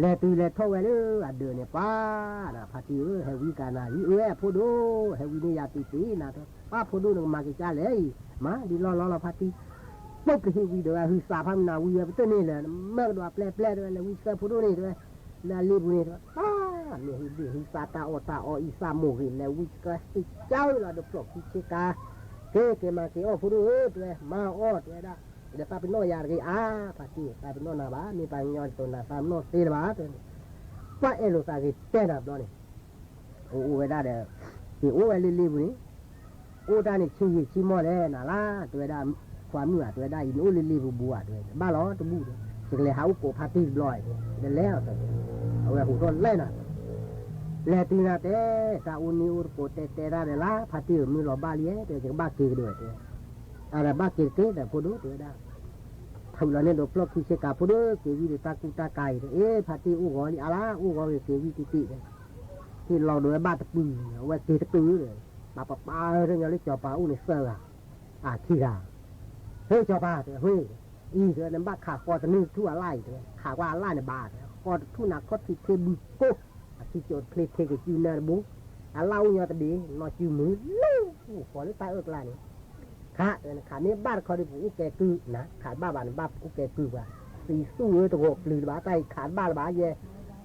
်ကဒီး လဲၤတုၤလဲၤထီၣ်ဝဲလၢအဒၢးန့ၣ်ပၢ်ဒီး ဖါတံၢ်ဧၢ ဟဲဝံကၤနၤလံ အၢ ဖိဒိၣ် ဟဲဝံန့ၢ်ယၤတံၢ်တံၢ်နၤ တဲ ပၢ်ဖိဒိၣ်နကမၤက့ၤကၢ်လဲၣ်အံၤ မၤဒ်လီၢ်လီၢ်လီၤဖါတံၢ် ပကဟ့ၣ်ဝံဒီးဝဲဟုသးဖးမနၤဝံဝဲပတၢၢ်န့ၣ်လၢ နမၢကဒီးအပျဲၢ်ပျဲၢ် တဲဝဲ လဲၤဝံသၢဖိဒိၣ်န့ၣ် တဲဝဲ လၢအလ့ပူၤန့ၣ် တဲဝဲ ပၢ် မ့ၢ်ဟုဘ့ၣ်ဟုသးတၢ်အီၣ်တၢ်အီအံသၣ်မိၢ်ဂ့ၤ လဲၤဝံကဟ့ၣ်ကၢ်လီၤဒီးဖျီၣ်ခံဆ့ကၤ ကဲကဲမၤက့ၤအီၣ်ဖိဒိၣ်ဧၢ တဲဝဲ မၤအီၣ် တဲဝဲဒၣ် ဒီးသးပ့ၤနီၣ်ယၤတဂ့ၤအါ ဖါတံၢ် သးပ့ၤနီၣ်နၤဘၣ် မ့ၢ်ပှၤကညီတတိၤနၤသးပ့ၤနီၣ်သ့လၢၤဘၣ် တဲဝဲ ပှၤအဲၣ်လိာ်သးဂ့ၤတဲနၤဘျီန့ၣ် အိၣ်အိၣ်ဝဲဒၣ်ဒီး က့ၤအိၣ်ဝဲလၢလ့ပူၤန့ၣ် အိၣ်တၢ်န့ၣ်ဆံးယံာ်ဆံးမီၢ်လဲၣ်နၤလၢ တဲဝဲဒၣ် ခွါမုၣ်ဧါ တဲဝဲဒၣ်အံၤ နအိၣ်လၢလ့ပူၤဘူးဧါ တဲဝဲ ဘၣ်လီၤတဘူၣ်ဒီး ယကလဲၤဟးအိၣ်ကိးဖါတံၢ်တဘျီ ဒီးလဲၤအီၤ အဝဲဟူးထီၣ်လဲၣ်နၤ လဲၤတုၤနၤတဲ တၢ်အိၣ်နံၤအိၣ်တကိးတဲတဲတၢ်ဒီးလၢ ဖါတံၢ်ဧၢ မုၢ်လီၤဘၣ်လံ တဲ ယကဘၣ်က့ၤကဒီး တဲ အဒီးဘၣ်က့ၤတက့ၢ်ဒီးဖိဒိၣ် တဲဝဲဒၣ် ထုးလီၤန့ၢ်ဒီးဖျီၣ်ခံဆ့ကၤ ဖိဒိၣ်က့ၤဝံဒီးတၢ်ကူတၢ်ကၤအံၤ အ့ ဖါတံၢ်အိၣ်ဂီၤလံအါလါ အိၣ်ဂီၤဂ့ၤက့ၤဝံတံၢ်တံၢ် ဟ့ၣ်လီၤဒီးဝဲဘၣ်တပုၢ် အဝဲက့ၤတကုာ်ဒီး ပာ်ပပာ်ထီၣ်ညီလၢစီၤပၤအိၣ်န့ၣ်သၢဂၤ အခံဂၤ ဟ့ၣ်စီၤပၤ တဲဝဲ အံၤ တဲဝဲ နဘၣ်ခးဃီတနုၢ်ထူၣ်အလၣ်အံၤ တဲဝဲ ခးကွၢ်အလၣ်န့ၣ်ဘၣ် တဲဝဲ ဃီတထူၣ်နၤခီၣ်ထံးထ့ဘုကိၢ် အခံကၠိတချ့ထ့ကစုနၢတဘိ အလၣ်အိၣ်ညီတဘ့ၣ် နီၢ်စုမုၢ်လၢ အိၣ်ဃီလၢတၢ်အၢၣ်ကျါန့ၣ် ခး တဲဝဲ နခးမ့ၢ်ဘၣ်တခီဒီး ပအိၣ်ကဲကုၢ်နၤ ခးတဘၣ်ဘၣ် နဘၣ်အိၣ်ကဲကုၢ်ပှၤ သံသူၣ်ဧၢ တဂီၤပျုၤတဘၣ် တၢ်အံၤခးတဘၣ်လၢၤဘၣ်ယဲ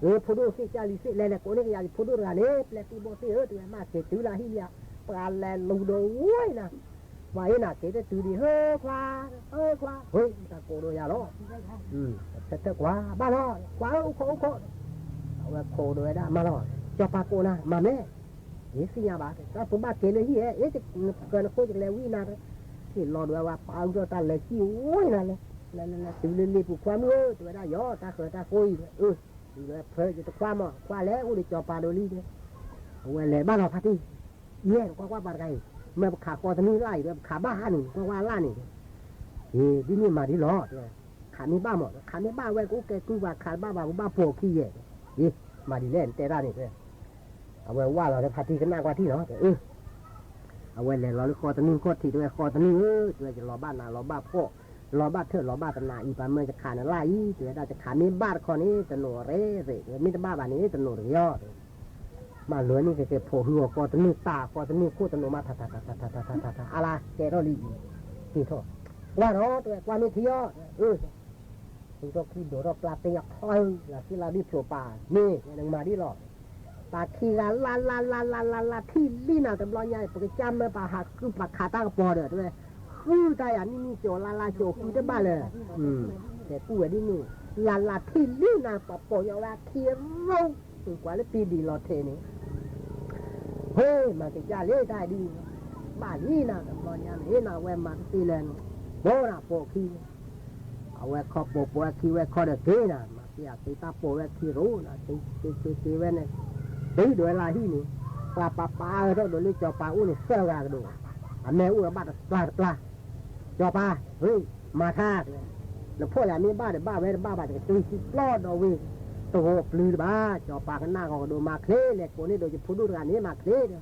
ဧၢ ဖိဒိၣ်သ့ၣ်ကၢ်လံသ့ၣ် လဲၤလဲၤကိးန့ၢ်ကယၤယဖိဒိၣ်တဂၤန့ၣ် ပျဲၢ်သံဘိသ့ၣ်ဧၢ တဲဝဲ မ့ၢ်က့ၤတုၤလၢဟံၣ်လံဧါ ပှၤလဲၤလူၤဒီးဝဲနၤ ပှၤအ့ၣ်နၤက့ၤတတုၤဒံး ဟၢခွါ ဟၢခွါ ဟ့ၣ် တၢ်ကိးဒီးယၤလီၤ ဆၢထၢၣ်ကွၢ် ဘၣ်လီၤ ခွါဧၢ အိၣ်ခိးအိၣ်ခိး အဝဲခိးဒီးဝဲဒၣ် မၤလီၤ စီၤပၤကိးနၤ မၤမဲာ် ယသ့ၣ်ညါဘၣ် တၢ်ပဘၣ်က့ၤလၢဟံၣ်ဧၢ အ့ၣ် နကၢၤနခိၣ် ယကလဲၤဝံနၤ ဟ့ၣ်လီၤဒီးဝဲပှၤအုၣ်ဒီးတၢ်လဲၤစံၣ်ဝဲနၤလဲၣ် လဲၤလဲၤလဲၤတုၤလၢလ့ပူၤခွါမုၣ်ဧၢ တဲဝဲဒၣ်ယီၤ တၢ်ဃၢၤတၢ်ဃိအံၤ အၢ တုၤလၢဖၢယတခွါမး ခွါလဲၤအိၣ်ဒီးစီၤပၤဒိးလံ အဝဲလဲၤဘၣ်လီၤဖါတံၢ် ယဲ နကွၢ်ကွၢ်ပှၤတဂၤအံၤ မ့ၢ်ပခးဃီတနုၢ်လၣ်အံၤ ပခးဘၣ်ဟါန့ၣ် နကွၢ်ကွၢ်အလၣ်န့ၣ် အ့ ဒ်န့ၣ်မၤဒ်လီၤ တဲ ခးမ့ၢ်ဘၣ်မး ခးမ့ၢ်ဘၣ်ဝဲ ကအိၣ်ကဲကုၢ်ပှၤ ခးတဘၣ်ဘၣ် ပဘၣ်ပိာ်ခံယဲၢ် အ့ မၤဒ်လဲၣ် နတဲတၢ်န့ၣ် တဲ အဝဲဝၢ်လီၤလၢဖါတံၢ်ကနၣ်ကွၢ်ထံၣ်လီၤ တဲ အဝဲလဲၤလီၤလၢဃီတနုၢ်ခီၣ်ထံး တဲဝဲ ဃီတနုၢ်ဧၢ တဲဝဲ ယလီၤဘၣ်နးလီၤဘၣ်ဖှီၣ် လီၤဘၣ်ထၢၣ်လီၤဘၣ်တနးအံၤ ပှၤမၢယခးနလၣ်အံၤ တဲဝဲဒၣ် ယခးမ့ၢ်ဘၣ်တခီန့ၣ် တနိးရ့ရ့ မ့ၢ်တဘၣ်ဘၣ်န့ၣ် တနိးတဂ့ၤအီၤ တဲ မၤလၢန့ၣ်ကကဲဖိးဟုအီၤ ဃီတနုၢ်တၢ် ဃီတနုၢ်ခိၣ်တနိးမး ထးထးထးထးထးထးထး အလါကဲထီၣ်လံအံၤ က့ၤထီၣ် ကွၢ်ဒီး တဲဝဲ ကွၢ်မ့ၢ်ထံအီၤ အၢ ဃုထီၣ်ချံဒိးထီၣ်ကျါ သ့ၣ်ညါချီ လၢသ့ၣ်လါဒ်ဖျိးပာ် မ့ၢ်နကမၤဒ်လီၤ ပှၤခံဂၤလၢ်လၢ်လၢ်လၢ်လၢ်လၢ်ထံၣ်လံနၤတဘျီညါ ပကစၢ်မၢပှၤဟးဃုပှၤခးတၢ်ကပီၤဒီး တဲဝဲ ဃုတၢ်ယၤနံၣ်နံၣ်ကၠီၤလါလါကၠီၤဃုတဘၣ်လၢၤ တဲကူၣ်ဝဲဒ်န့ၣ် လၢ်လၢ်ထံၣ်လံနၤ ပှၤပိာ်ညီဝဲအခံရိ ကွၢ်လၢပံဒံးလီၤထဲးန့ၣ် ဟ့ၣ် မၤကစၢ်လၢတၢ်ဒ် ဘၣ်လံနၤတဘျီညါန့ၣ် နဝဲမၤတသ့လၢၤန့ၣ် ပိာ်နၤပိာ်ခံန့ၣ် အဝဲခီပိာ်ပိာ်အခံဝဲခီဒီးက့ၤနၤ က့ၤအသ့တၢ်ပိာ်ဝဲခံရိနၤ, က့ၤက့ၤက့ၤက့ၤဝဲန့ၣ်, တုၤဒိးဝဲလၢဟံၣ်န့ၣ်, ပှၤပာ်ပာ်အၢထီၣ်ဒိးလၢစီၤပၤအိၣ်န့ၣ်သၢဂၤကဒီး, အမဲာ်အိၣ်ဒီးဘၣ်တပျၢ်တပျၢ်, စီၤပၤ, မၤထါ, နဖီၣ်ယၤမ့ၢ်ဘၣ်ဒီးဘၣ်ဝဲတဘၣ်ဘၣ် ယကတ့စုပျီဒီးဝ့ၢ်, တဂီၤပျုၤတဘၣ်, စီၤပၤကနၣ်ဂီၤကဒီးမၤချ့လဲၤကိးန့ၢ်ဒီး ယဖိဒိၣ်တဂၤန့ၣ်မၤချ့ဒီး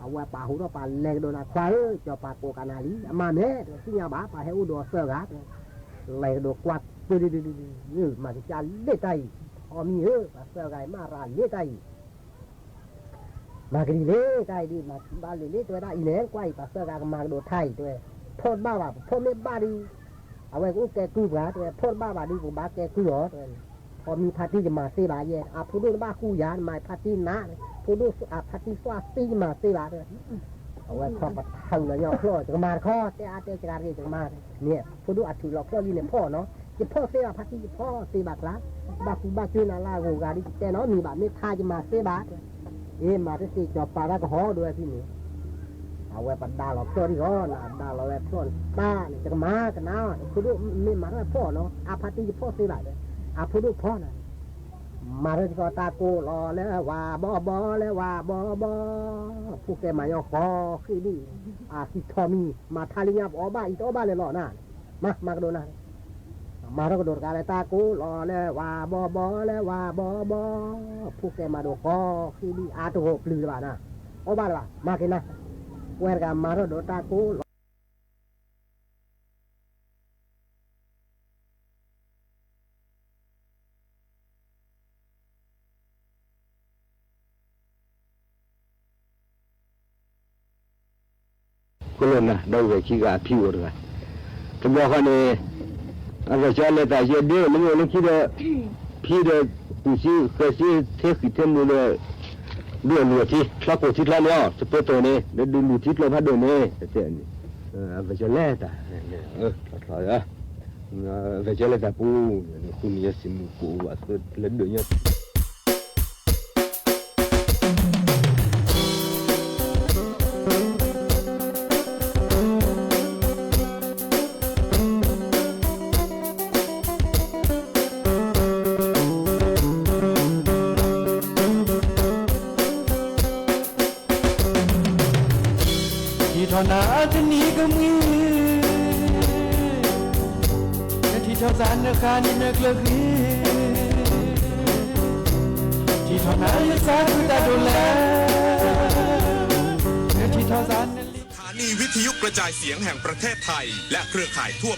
အဝဲပာ်ဟူထီၣ်ပာ်လဲၤကဒီးနၤခွါဧၢ, စီၤပၤကိးကနၤလံ အမၤမဲာ် တသ့ၣ်ညါဘၣ် ပှၤဟဲအိၣ်ဒီးသၢဂၤ, လဲၤကဒီးကွၢ်ပၢၢ်ဒုးဒုးဒုး, မၤကစၢ်လ့ၣ်တၢ်အံၤ, အီမံၤဧၢ ပှၤသၢဂၤအံၤမၤရၤလ့ၣ်တၢ်အံၤ မၤကဒံးလ့တၢ်အံၤဒ် မၤဘၣ်လ့ၤလ့တဝဲဒၣ်အံၤန့ၣ် ကွၢ်အံၤပှၤသၢဂၤကမၤကဒီးထါအံၤတဲဝဲ, ဖီၣ်တဘၣ်ဘၣ် ပဖီၣ်မ့ၢ်ဘၣ်ဒုး, အဝဲကအိၣ်ကဲကုၢ်ပှၤတဲဝဲ ဖီၣ်တဘၣ်ဘၣ်ဒုး ပကဘၣ်ကဲကုၢ်အီၤတဲဝဲ, အီမံၤဖါတံၢ်ယမၤသ့ဘၣ်ယဲ အဖိဒိၣ်တဘၣ်ဃူယၤ နမၤဖါတံၢ်နး, ဖိဒိၣ်အဖါတံၢ်သွၣ်သံယမၤသ့ဘၣ်တဲဝဲ အဝဲထီၣ်ပထါလီၤညီဖျီၣ် ယကမၤတခီ တဲအါတဲစှၤတဂ့ၤ ယကမၤ, န့ၣ် ဖိဒိၣ်အထုးလီၤဖျီၣ်လံန့ၣ်ဖီၣ်နီၤ, ယဖီၣ်သ့ဘၣ်ဖါတံၢ် ယဖီၣ်သ့ဘၣ်ကျါ, ဘၣ်ဃူဘၣ်ကၢနၤလၢအဂီၢ်ဂၤဒ် ယတဲနီတမံၤဘၣ် မ့ၢ်ထါယမၤသ့ဘၣ်, အ့ မၤတသ့ စီၤပၤတၢ်ကဟီဒိဝဲဖဲန့ၣ်, အဝဲပဒါလီၤဖျီၣ်ဒံးဟီ နဒါလီၤဝဲဖျီၣ်န့ၣ် တၢ်န့ၣ် ယကမၤကနၤ, ဖိဒိၣ်မ့ၢ်မၤထီၣ်ဖီၣ်နီၤ အဖါတံၢ်ယဖီၣ်သ့ဘၣ်, အဖိဒိၣ်ဖီၣ်နၤ မၤထီၣ်ကီတၢ်ကိးလီၤလၢဝၤဘီဘီ လၢဝၤဘီဘီ, ဖိၣ်ဃဲမၤညီဃီဃ့ဒံး, အသံထီၣ်မံၤ မၤထါလၢညါပအီၣ်ဘၣ်အံၤတအီၣ်ဘၣ်လၢၤလီၤနၤ, မၤ မၤကဒိးနၤ, မၤထီၣ်ကဒိးတကးလၢတၢ်ကိးလီၤလၢဝၤဘီဘီ လၢဝၤဘီဘီ, ဖိၣ်ဃဲမၤဒိးဃီဃ့ဒံး အါတဂီၤပျုၤလၢၤဘၣ်နၤ, အီၣ်ဘၣ်လၢၤဘၣ် မၤက့ၤနၤ, ပဝဲတဂၤမၤထီၣ်ဒိးတၢ်ကိးလီၤ ကလီၤနၤ ဒီပုၢ်ဝဲၢ်ခံဂၤအဖံအိၣ်တဂၤ, တဘျီဃီန့ၣ် အဂဲၤကၠီလဲၤသးယဲဒ့လၢမ့ၢ်အိၣ်လၢခံဒီး ဖံဒီး ကူၣ်စ့ဃဲၤစ့ထဲဃံးထဲမူဒီး ဒုးအလူၤအထံချီကိၢ်ထံချီန့ၣ်အီၤ တပၢၤတိၢ်န့ၣ် ဒီးဒုးလူၤထံကျိဖးဒိၣ်န့ၣ် အဂဲၤကၠီလဲၤသး ထီထီ အဂဲၤကၠီလဲၤသးပူၤ ဃုနံၤယဲစံးမုၢ်ကိးဝဲသၢလၢဒိးညါ ထံၣ်ထီၣ်နၤတနံၤကမှံ, နထံၣ်ထီၣ်သးနဃါန့ၣ်နကျၢၤဃံ, ထံၣ်ထီၣ်နၤယသးခုတၢ်ဒိးလဲၣ်, နထံၣ်ထီၣ်သးနလံ สถานีวิทยุกระจายเสียงแห่งประเทศไทยและเครือข่ายทั่ว